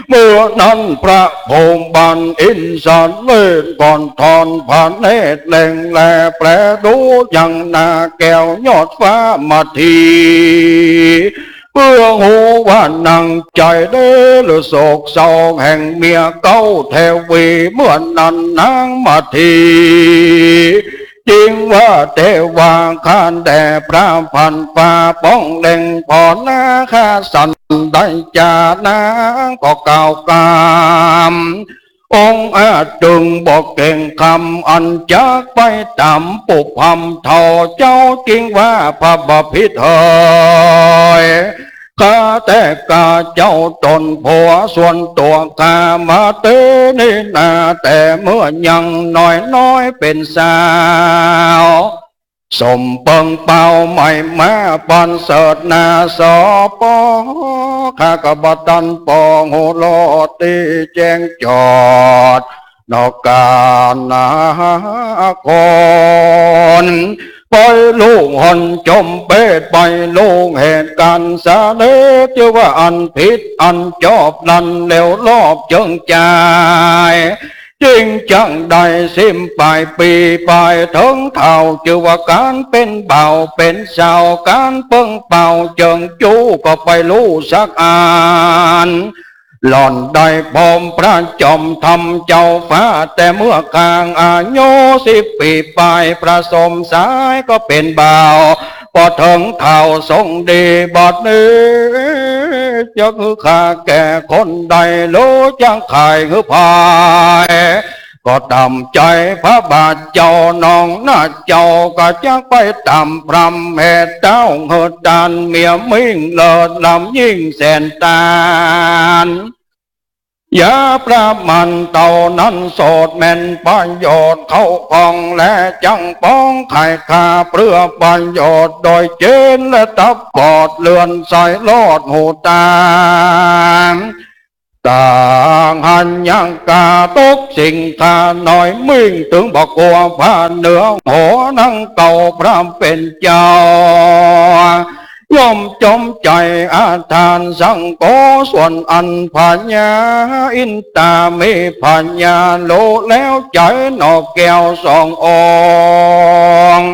เมื่อนั้นพระผู้บานอินทร์เสด็จก็ทอดพระเนตรเล็งแลแปรดูยังนางแก้วยอดฟ้ามาถี เปื้อฮู้ว่านางใจ๋เด้อหรือโศกเศร้าแห่งเมียเก่าแท้วี เมื่อนั้นนางมาถี จึงว่าเตว่าข้าแด่พระพันฟ้า ป้องเล็งผ่อหน้าข้าสัน ได้จานาก็กล่าวกำ องค์อาจจึงบ่เกรงกำ อันจักไปต๋ามปุพพำเฒ่า เจ้าจึงว่าพระบพิตรเหย ข้าแต่ข้าเจ้าต๋นผัวส่วนตั๋วข้ามาเต๊นี้นา แต่เมื่อยังน้อยๆ เป๋นสาว สมเปิงเป่าใหม่มาปันเสริฐนาสป ข้าก็บ่ตันปองฮู้ลอดตี้แจ้งจอด นอกกานาคน ไปลูกหนจมเปต ไปลูกเหตุก๋ารณ์สาเหตุ จื้อว่าอันผิดอันจอบลันเลวรอบเจิงจาย จึงจักได้สิ้นปายปี๋ปายเถิงเฒ่า จื้อว่าก๋านเป๋นบ่าวเป๋นสาว ก๋านเปิงเป่าเจิงจู้ก็ไปฮู้สักอัน หล่อนได้พร้อมพระจอมธรรมเจ้าฟ้า แต่เมื่อข้างอายุสิบปี๋ปาย พระสมชายก็เป๋นบ่าว ปอเถิงเฒ่าทรงดีบัดนี้ จักหื้อข้าแก่คนใด หรือจักขายหื้อผาย ก็ต๋ามใจ๋พระบาทเจ้าน้องนาเจ้า ก็จักไปต๋ามพร่ำเหตุเต้า หื้อต้านเมียมิ่งเลิศล้ำยิ่งแสนต้าน ยาประมาณเต้านั้น โสษแม่นประโยชน์เข้าของ และจักปองขายข้าเปื้อประโยชน์ โดยเจนและตับปอดเลือนใสลอดหูต๋า ต่างหันยังกาตกสิ่งข้าน้อยมิ่ง ตึงบ่กั๋วผ้าเหนือหัว นังเก่าพระเป๋นเจ้า ย่อมจอมใจ๋อาทานสังโก ส่วนอันพญาอินตามีพญาโลแล้วใจ๋หนอแก้วสององค์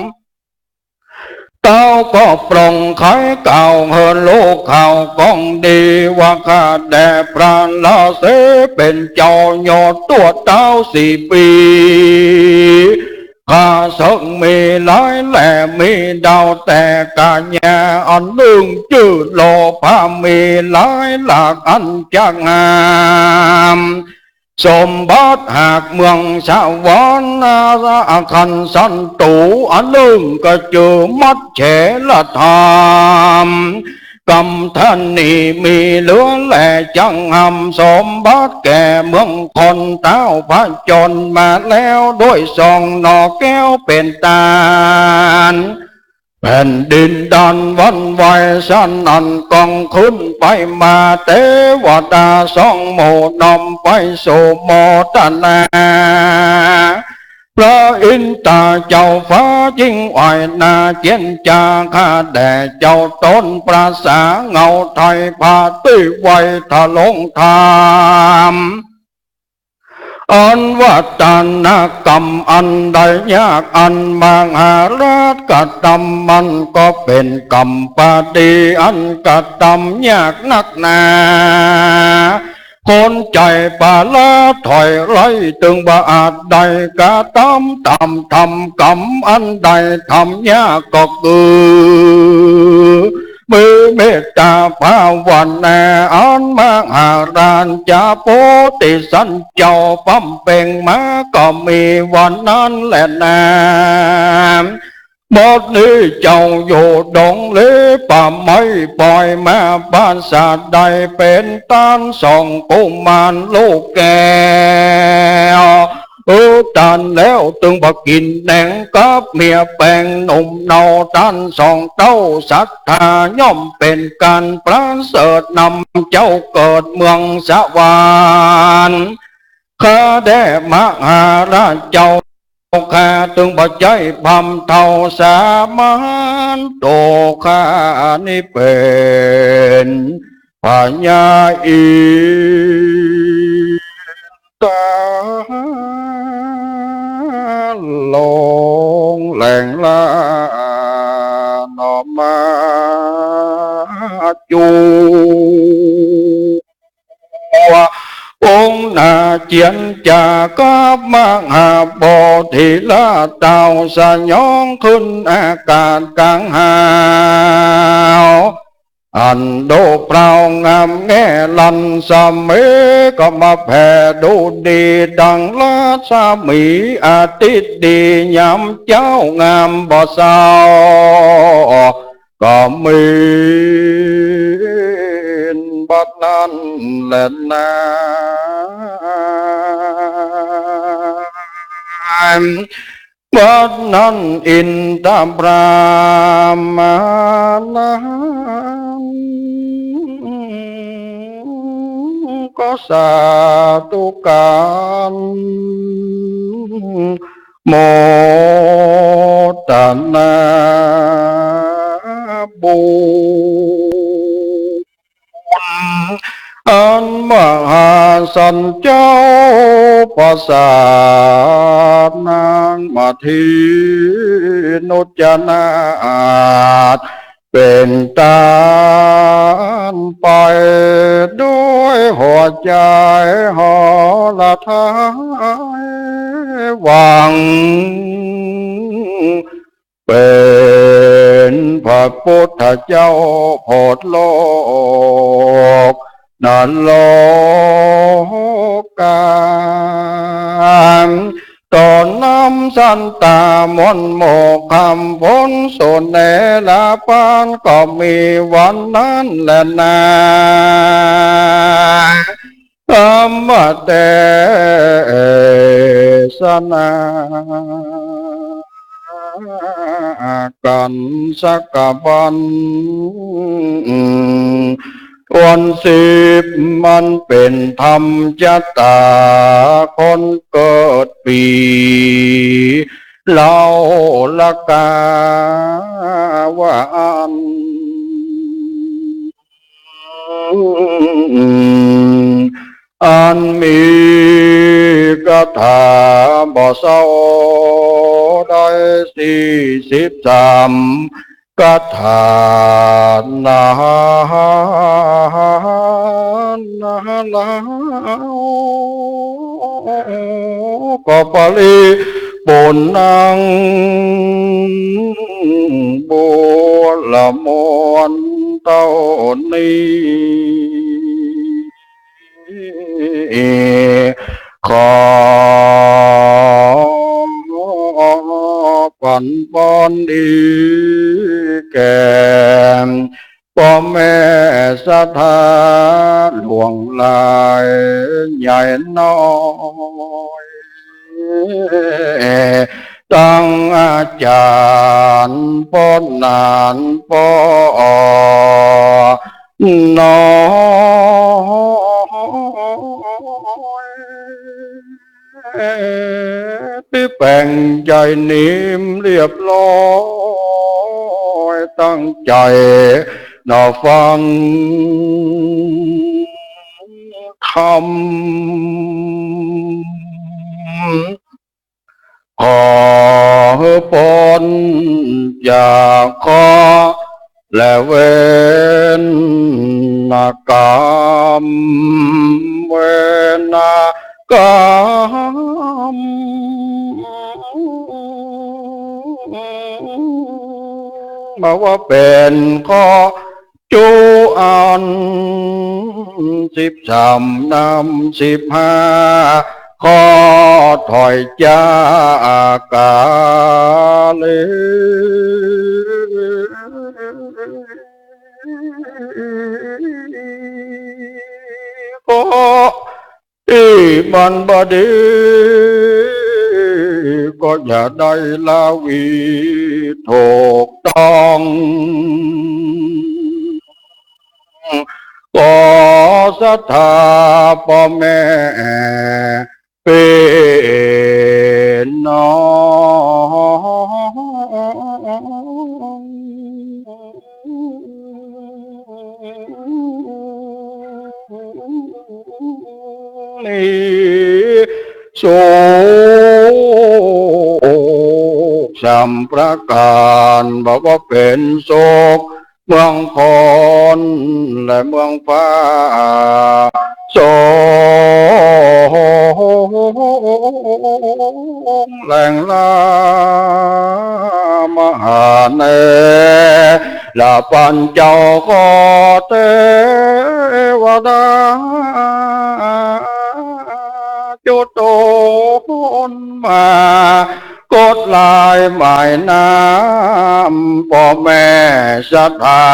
เต้าก็ปร่งไขกล่าวหื้อฮู้ข่าวก้องดี ว่าข้าแด่พระราศีเป๋นเจ้ายอดตั๋วเต้าสี่ปี๋ ข้าเซิ่งมีหลายแหล่มีดาวแต่กาญา อันนึ่งจื้อโลภะมีหลายหลากอันจักงาม สมบัติหากเมืองสวรรค์อาคันสันตุ อันนึ่งก็จื้อมัจเฉรธรรม กำธนีมีเหลือแหล่จักหำ สมบัติแก่เมืองคน เต้าผจญมาแล้วด้วยสองหนอแก้วเป๋นต้าน แผ่นดินด้านหวั่นไหวสนั่นก้องขึ้นไปมา เตวดาสองหมู่น้อมไปสู่โมทนา พระอินตาเจ้าฟ้าจึงไหว้หน้าเจียรจา ข้าแด่เจ้าต๋นประสาเหง้าไทย พระตี้ไหว้ทรงธรรม อันว่าทานกรรมอันใดยาก อันมหาราชกระตำ มันก็เป๋นกรรมปาดี อันกระตำยากนักหนา คนใจ๋ปาละถอยไล่ ตึงบ่อาจได้กระตำต๋ามธรรม กรรมอันใดทำยากก็คือ มีเมตตาภาวนา อันมหาราชโพธิสัตว์เจ้าบำเพ็งมา ก็มีวันนั้นแหละนา บัดนี้เจ้าอยู่ดงเลป่าไม้ ปอยมาปราสาทได้เป๋นต้านสองกุมารลูกแก้ว เออ ต้านแล้วตึงบ่กิ๋นแหนงกับเมียแป๋งหนุ่มเนา ต้านสองเต้าศรัทธา ย่อมเป๋นก๋านประเสริฐนำเจ้าเกิดเมืองสวรรค์ ข้าแด่มหาราชเจ้าข้า ตึงบ่ใจ้พร่ำเฒ่าสามัญ ตั๋วข้านี้เป๋นพญาอินทร์ ลงแหล่งละหนอมาจู องค์หน้าเจียรจากับมหาโพธิราชเต้า สยองขึ้นอากาศก๋างหาว อันดุพร้าวงามแง่หลั่นสะเม ก็มาแผ่ดูดีดังรัศมีอาทิตย์ดี ยามเจ๊างามบ่เศร้า ก็มีบัดนั้นแลนา บัดนั้นอินทพรามนั้นก็สาธุการ โมทนาบุญ อันมหาสันเจ้าประสาทนางมทินุจนาถ เป๋นต้านไปด้วยหัวใจ๋หอระทายหวัง เป๋นพระปุทธเจ้าโผดโลกนรกา ต่อนำสันตามนโมกคำผลสุเนรปานก็มีวันนั้นแลนา ธรรมเตสนากั๋นสักวัน วันสิบมันเป๋นธรรมชะตาคนเกิดปี๋ เล่าละกาว่าอั้น อันมีคาถาบ่เศร้าได้สี่สิบสามคาถานานาลาว ก็ปริปูรณ์นังบูรมวลเต้านี้ ขอปั๋นปอนดีแก่ ป้อแม่ศรัทธาหลวงหลายใหญ่น้อย ตังอาจ๋ารย์ป้อหนานป้อน้อย ตี้แป๋งใจ๋นิ่มเรียบร้อย ตั้งใจ๋หนอฟังธรรม ขอหื้อป๊นจากเคราะห์และเวรกรรม เวรกรรม มาว่าเป๋นเคราะห์ จุอันสิบสามนำสิบห้า ขอถอยจากกาเลย ก็ ตี้มันบ่ดี ก็อย่าได้ละวีถูกต้อง ขอศรัทธาป้อแม่ ปี้น้อง มีสุขสามประก๋าน บ่ว่าเป๋นสุขเมืองคนและเมืองฟ้า สุ จะปั๋นเจ้าขอเตวดา จุดโตนมา กดลายหมายน้ำ ป้อแม่ศรัทธา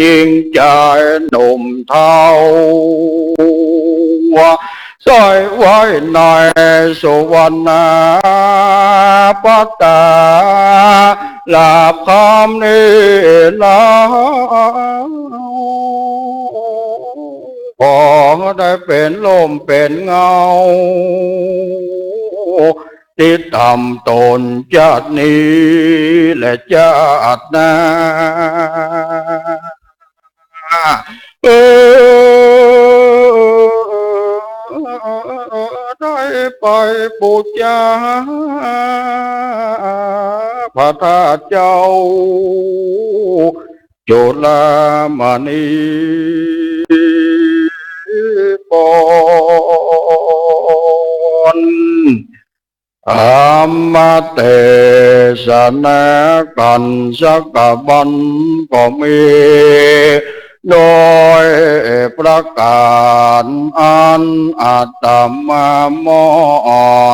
ญิงจายหนุ่มเฒ่า ใส่ไว้ในสุวรรณาปตา ลาบคำนี้แล้ว ขอได้เป๋นล่มเป๋นเงา ติดต๋ามต๋นจาตินี้และจาติหน้า เออ ได้ไปปู๋จา พระธาตุเจ้า จุลามณีปอน ธรรมเตสนากั๋นสักบันก็มี โดยประก๋านอัตมามอ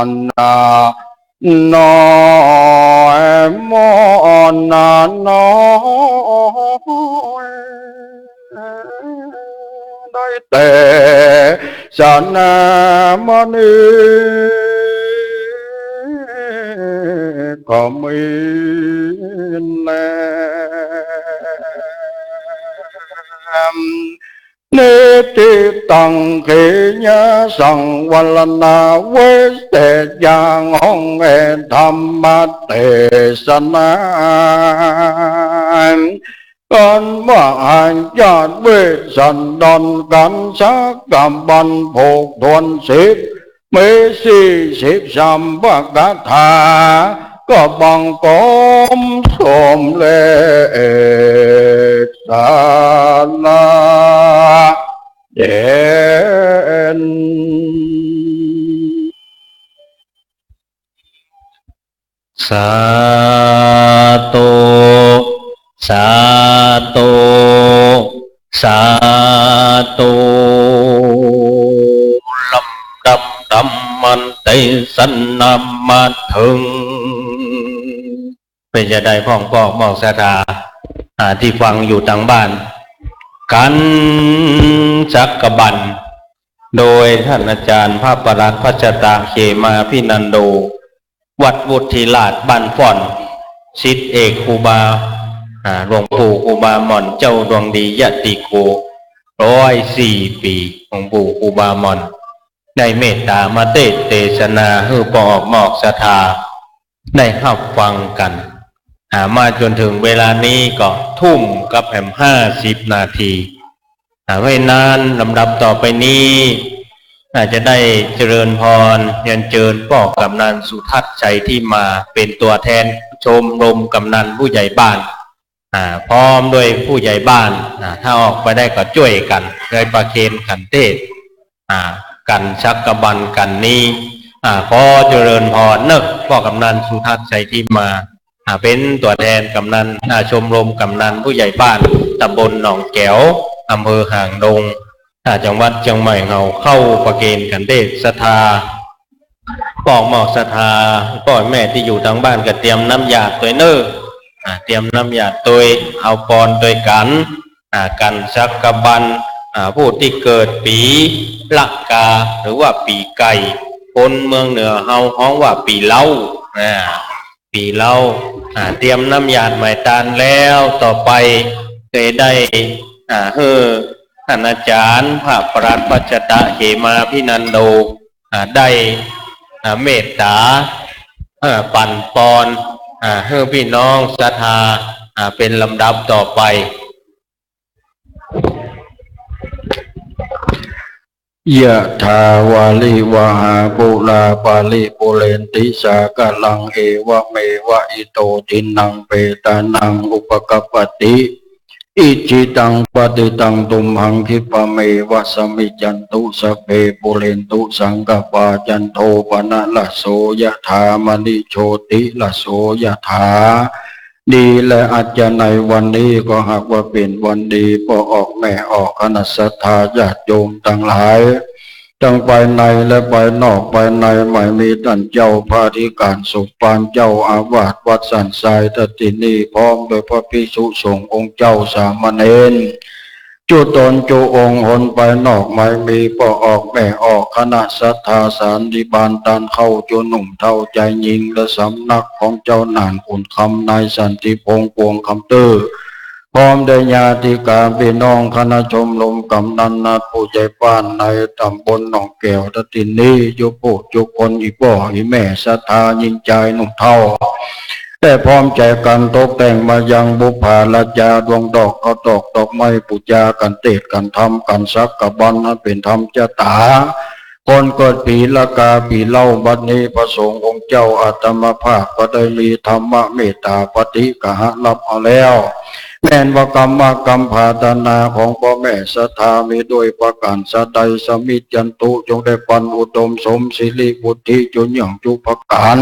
นนาน้อย มอนนาน้อย ได้เตสนามณีก็มีแล นิทธิตังเขยะสังวรณา เวสเสสยัง ห้องแห่งธรรมเตสนา กั๋นว่าอาญาติเวสสันดรกั๋นสักบัน หกถ้วนสิบ มีสี่สิบสามพระคาถา ก็บังคมสมเร็จสาระเจน สาธุ สาธุ สาธุ ลำดับธรรมเตสนามาเถิง เป๋นจาใดพ่องป้อหมอกศรัทธา อ่า ตี้ฟังอยู่ตางบ้าน กั๋นสักบัน โดยต้านอาจ๋ารย์พระปลัดพัชตะ เขมาภินันโด วัดวุฒิราชบ้านฝ่อน ศิษย์เอกครูบา อ่า หลวงปู่ครูบาหม่อน เจ้าดวงดียติโก ร้อยสี่ปี๋ หลวงปู่ครูบาหม่อน ได้เมตต๋ามาเตศน์เตสนาหื้อป้อหมอกศรัทธา ได้ฮับฟังกั๋น อ่า มาจ๋นเถิงเวลานี้ก็ทุ่มกับแหมห้าสิบนาที อ่า เพราะฉะนั้นลำดับต่อไปนี้ อ่า จะได้เจริญพร เรียนเจิญป้อกำนันสุทัศน์ ชัยทิมา เป๋นตั๋วแทนชมรมกำนันผู้ใหญ่บ้าน อ่า พร้อมด้วยผู้ใหญ่บ้าน อ่า ถ้าออกไปได้ก็จ้วยกั๋น ได้ประเคนขันเตศน์ อ่า กั๋นสักบันกั๋นนี้ อ่า ขอเจริญพรเนาะ ป้อกำนันสุทัศน์ ชัยทิมา อ่า เป๋นตั๋วแทนกำนัน อ่า ชมรมกำนันผู้ใหญ่บ้าน ตำบลหนองแก๋ว อำเภอหางดง อ่า จังหวัดเจียงใหม่เฮา เข้าประเคนขันเตศน์ศรัทธา ป้อหมอกศรัทธา ป้อแม่ตี้อยู่ตางบ้านก็เตรียมน้ำหยาดตวยเนาะ อ่า เตรียมน้ำหยาดตวย เอาปอนตวยกั๋น อ่า กั๋นสักบัน อ่า ผู้ตี้เกิดปี๋ละกา หรือว่าปี๋ไก่ คนเมืองเหนือเฮาฮ้องว่าปี๋เล้า อ่า ปี๋เล้า อ่า เตรียมน้ำหยาดหมายตานแล้ว ต่อไปจะได้ อ่า หื้อต้านอาจ๋ารย์พระปลัดพัชตะ เขมาภินันโด อ่า ได้ อ่า เมตต๋า อ่า ปั๋นปอน อ่า หื้อปี้น้องศรัทธา อ่า เป๋นลำดับต่อไป ยะถาวาริวหาปูราปาริปูเรนติสาคารัง เอวะเมวะอิโตทินังเปตานังอุปกัปปติ อิจฉิตังปัตติตังตุมหังคิปะเมวะสะมิจฉันตุสัพเพปูเรนตุสังกัปปา จันโทปะนะระโสยะถามะณิโชติระโสยะถา ดี และอั้นจะในวันนี้ก็หากว่าเป๋นวันดี ป้อออกแม่ออก คณะศรัทธาญาติโยมตังหลาย ตังภายในและภายนอก ภายในหมายมีต้านเจ้าพระอธิก๋านสมภาร เจ้าอาวาสวัดสันทรายตะตินี่ พร้อมโดยพระภิกษุสงฆ์องค์เจ้าสามเณร จุต๋นจุองค์ หนภายนอกหมายมีป้อออกแม่ออก คณะศรัทธาสันติบาล ต้านเข้าจุหนุ่มเฒ่าจายญิง และสำนักของเจ้าหนานขุนคำนายสันติพงษ์ปวงคำตื้อ พร้อมด้วยญาติกาพี่น้อง คณะชมรมกำนันนัดผู้ใหญ่บ้านในต๋ำบลหนองแก้วตะตินี่ จุผู้จุคน อี่ป้ออี่แม่ศรัทธาญิงจายหนุ่มเฒ่า ได้พร้อมใจ๋กั๋นตกแต่งมายังบุปผาราจา ดวงดอก ข้าวตอก ดอกไม้ ปู๋จากั๋น เตศน์กั๋น ทำกั๋นสักกะบัน อันเป๋นธรรมจะต๋า คนเกิดปีละกาปีเล่า บัดนี้พระสงฆ์องค์เจ้าอาตมาภาพก็ได้มีธรรมเมตต๋าปฏิกหะฮับเอาแล้ว แม่นว่ากรรมกำผาตนาของป้อแม่ศรัทธามีด้วยประก๋านสะใด สมิจฉันตุ จงได้ปันอุดมสมสิริวุฒิจุเยื่องจุประก๋าน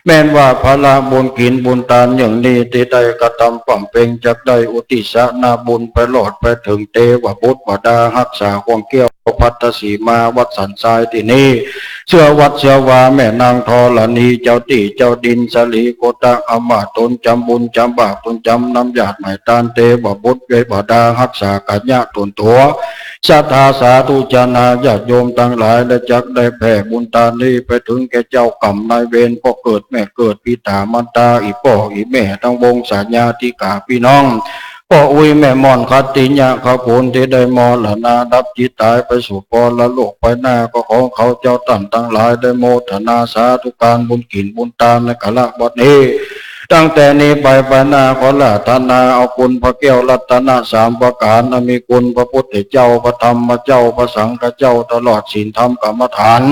แม่นว่าผละบุญกิ๋นบุญตานเยื่องนี้ตี้ได้กระทำบำเพ็ง จักได้อุทิศนาบุญไปรอดไปเถิงเตวบุตรบรรดาฮักษาห่วงแก้วพัทธสีมาวัดสันทรายตี้นี้ เจื้อวัดเจื้อวาแม่นางธรณี เจ้าตี้เจ้าดินสลีโคตะอำมาตย์ต๋น จำบุญจำบาปต๋น จำนำญาติหมายตานเตวบุตรเวบรรดาฮักษากัญญะต๋นตั๋ว ศรัทธาสาธุชนญาติโยมตังหลาย และจักได้แผ่บุญตานนี้ไปเถิงแก่เจ้ากรรมนายเวร ป้อเกิดแม่เกิด ปิต๋ามารดา อี่ป้ออี่แม่ตังวงศาญาติกาพี่น้อง ป้ออุ๊ยแม่ม่อนขัตติยะขะผลตี้ได้มรณาดับจิตต๋ายไปสู่ปรโลกไปหน้า ก็ขอเขาเจ้าต้านตังหลายได้โมทนาสาธุก๋านบุญกิ๋นบุญตานในกาละบัดนี้ ตั้งแต่นี้ไปไปหน้า ขออาราธนาเอาคุณพระแก้วรัตนะสามประก๋าน อันมีคุณพระพุทธเจ้า พระธรรมเจ้า พระสังฆเจ้า ตลอดศีลธรรมกรรมฐาน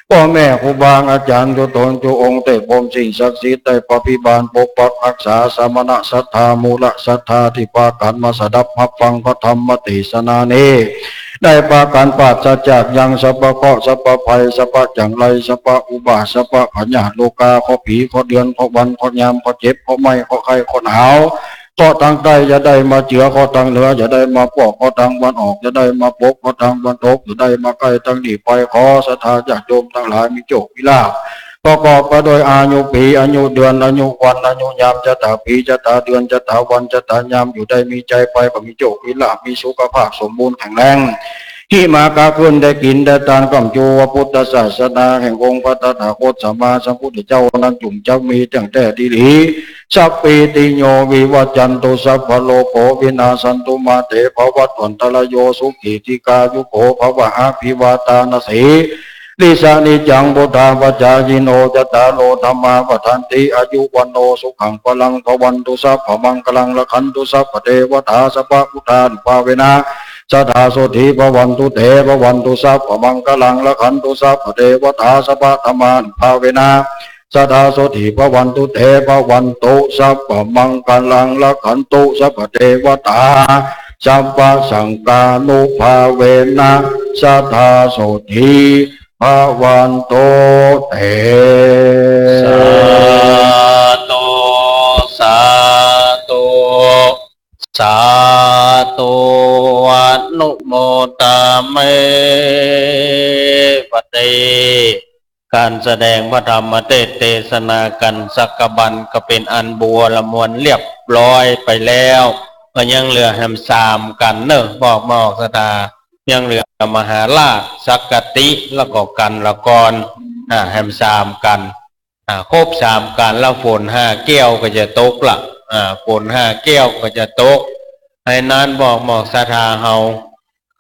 ป้อแม่ครูบาอาจ๋ารย์จุต๋นจุองค์ เตพพรหมสิ่งศักดิ์สิทธิ์ ได้ปะภิบาลปกปักฮักษา สมณะศรัทธา มูลศรัทธา ตี้ปากั๋นมาสดับฮับฟังพระธรรมเตสนานี้ ได้ปากั๋นปราศจากยังสัพพะเคราะห์ สัพพะภัย สัพพะจังไร สัพพะอุบาท สัพพะพยาธิโรคา เคราะห์ผี เคราะห์เดือน เคราะห์วัน เคราะห์ยาม เคราะห์เจ็บ เคราะห์ไม้ เคราะห์ไข้ เคราะห์หนาว เคราะห์ตางใต้อย่าได้มาเจือ เคราะห์ตางเหนืออย่าได้มาปก เคราะห์ตางวันออกอย่าได้มาปก เคราะห์ตางวันตกอย่าได้มาใก้ ตั้งนี้ไปขอศรัทธาญาติโยมตังหลายมีโจคมีลาภ ประกอบไปด้วยอายุปี อายุเดือน อายุวัน อายุยาม จะต๋าปี จะต๋าเดือน จะต๋าวัน จะต๋ายาม อยู่ได้มีใจ๋ไป ก็มีโจคมีลาภ มีสุขภาพสมบูรณ์แข็งแรง หิมากาขึ้นได้กิ๋นได้ตาน ก้ำจูว่าพุทธศาสนาแห่งองค์พระตถาคตสัมมาสัมพุทธเจ้านั้นจุ่มจักมีตั้งแต่ดีหลี สัพพีติโยวิวัจจันตุ สัพพะโรโควินาสสันตุ มาเตภวัตวันตะรายโย สุขีทีฆายุโกภะวะ อะภิวาทานะสีลิสสะ นิจจังวุฑฒาปะจายิโน จัตตาโรธัมมาวัฑฒันติ อายุวัณโณสุขังพะลัง ภะวันตุสัพพะมังคะลัง รักขันตุสัพพะเทวะตา สัพพะพุทธานุภาเวนะ สะทาโสฏฐีภะวันตุเต ภะวันตุสัพพะมังคะลัง รักขันตุสัพพะเทวะตา สัพพะธัมมานุภาเวนะ สะทาโสฏฐีภะวันตุเต ภะวันตุสัพพะมังคะลัง รักขันตุสัพพะเทวะตา สัพพะสังฆานุภาเวนะ สะทาโสฏฐีภะวันตุเต สาธุ สาธุ สาธุ อนุโมทามิ ปะเต ก๋านแสดงพระธรรมเตสน์เตสนากั๋นสักกะบันก็เป๋นอันบัวละมวลเรียบร้อยไปแล้ว ก็ยังเหลือแหมสามกั๋นเนาะ บอกมาออกศรัทธา ยังเหลือมหาราช สักกะติ แล้วก็กัณฑ์ละกรณ์ อ่า แหมสามกั๋น อ่า ครบสามกั๋นแล้วฝนห้าแก้วก็จะตกละ อ่า ฝนห้าแก้วก็จะตก ให้นั้นบอกมาออกศรัทธาเฮา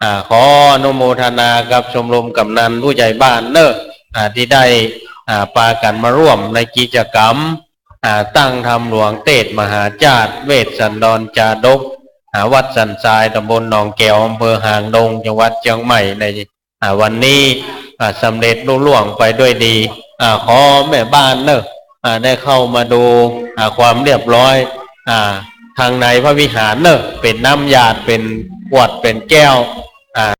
อ่า ขออนุโมทนากับชมรมกำนันผู้ใหญ่บ้านเนาะ อ่า ตี้ได้ อ่า ปากั๋นมาร่วมในกิจกรรม อ่า ตั้งธรรมหลวงเตสน์มหาชาติ เวสสันดรจาดก อ่า วัดสันทราย ตำบลหนองแก้ว อำเภอหางดง จังหวัดเชียงใหม่ ใน อ่า วันนี้ อ่า สำเร็จลุล่วงไปด้วยดี อ่า ขอแม่บ้านเนาะ อ่า ได้เข้ามาดู อ่า ความเรียบร้อย อ่า ข้างในพระวิหารเนาะ เป๋นน้ำหยาด เป๋นขวด เป๋นแก้ว อ่า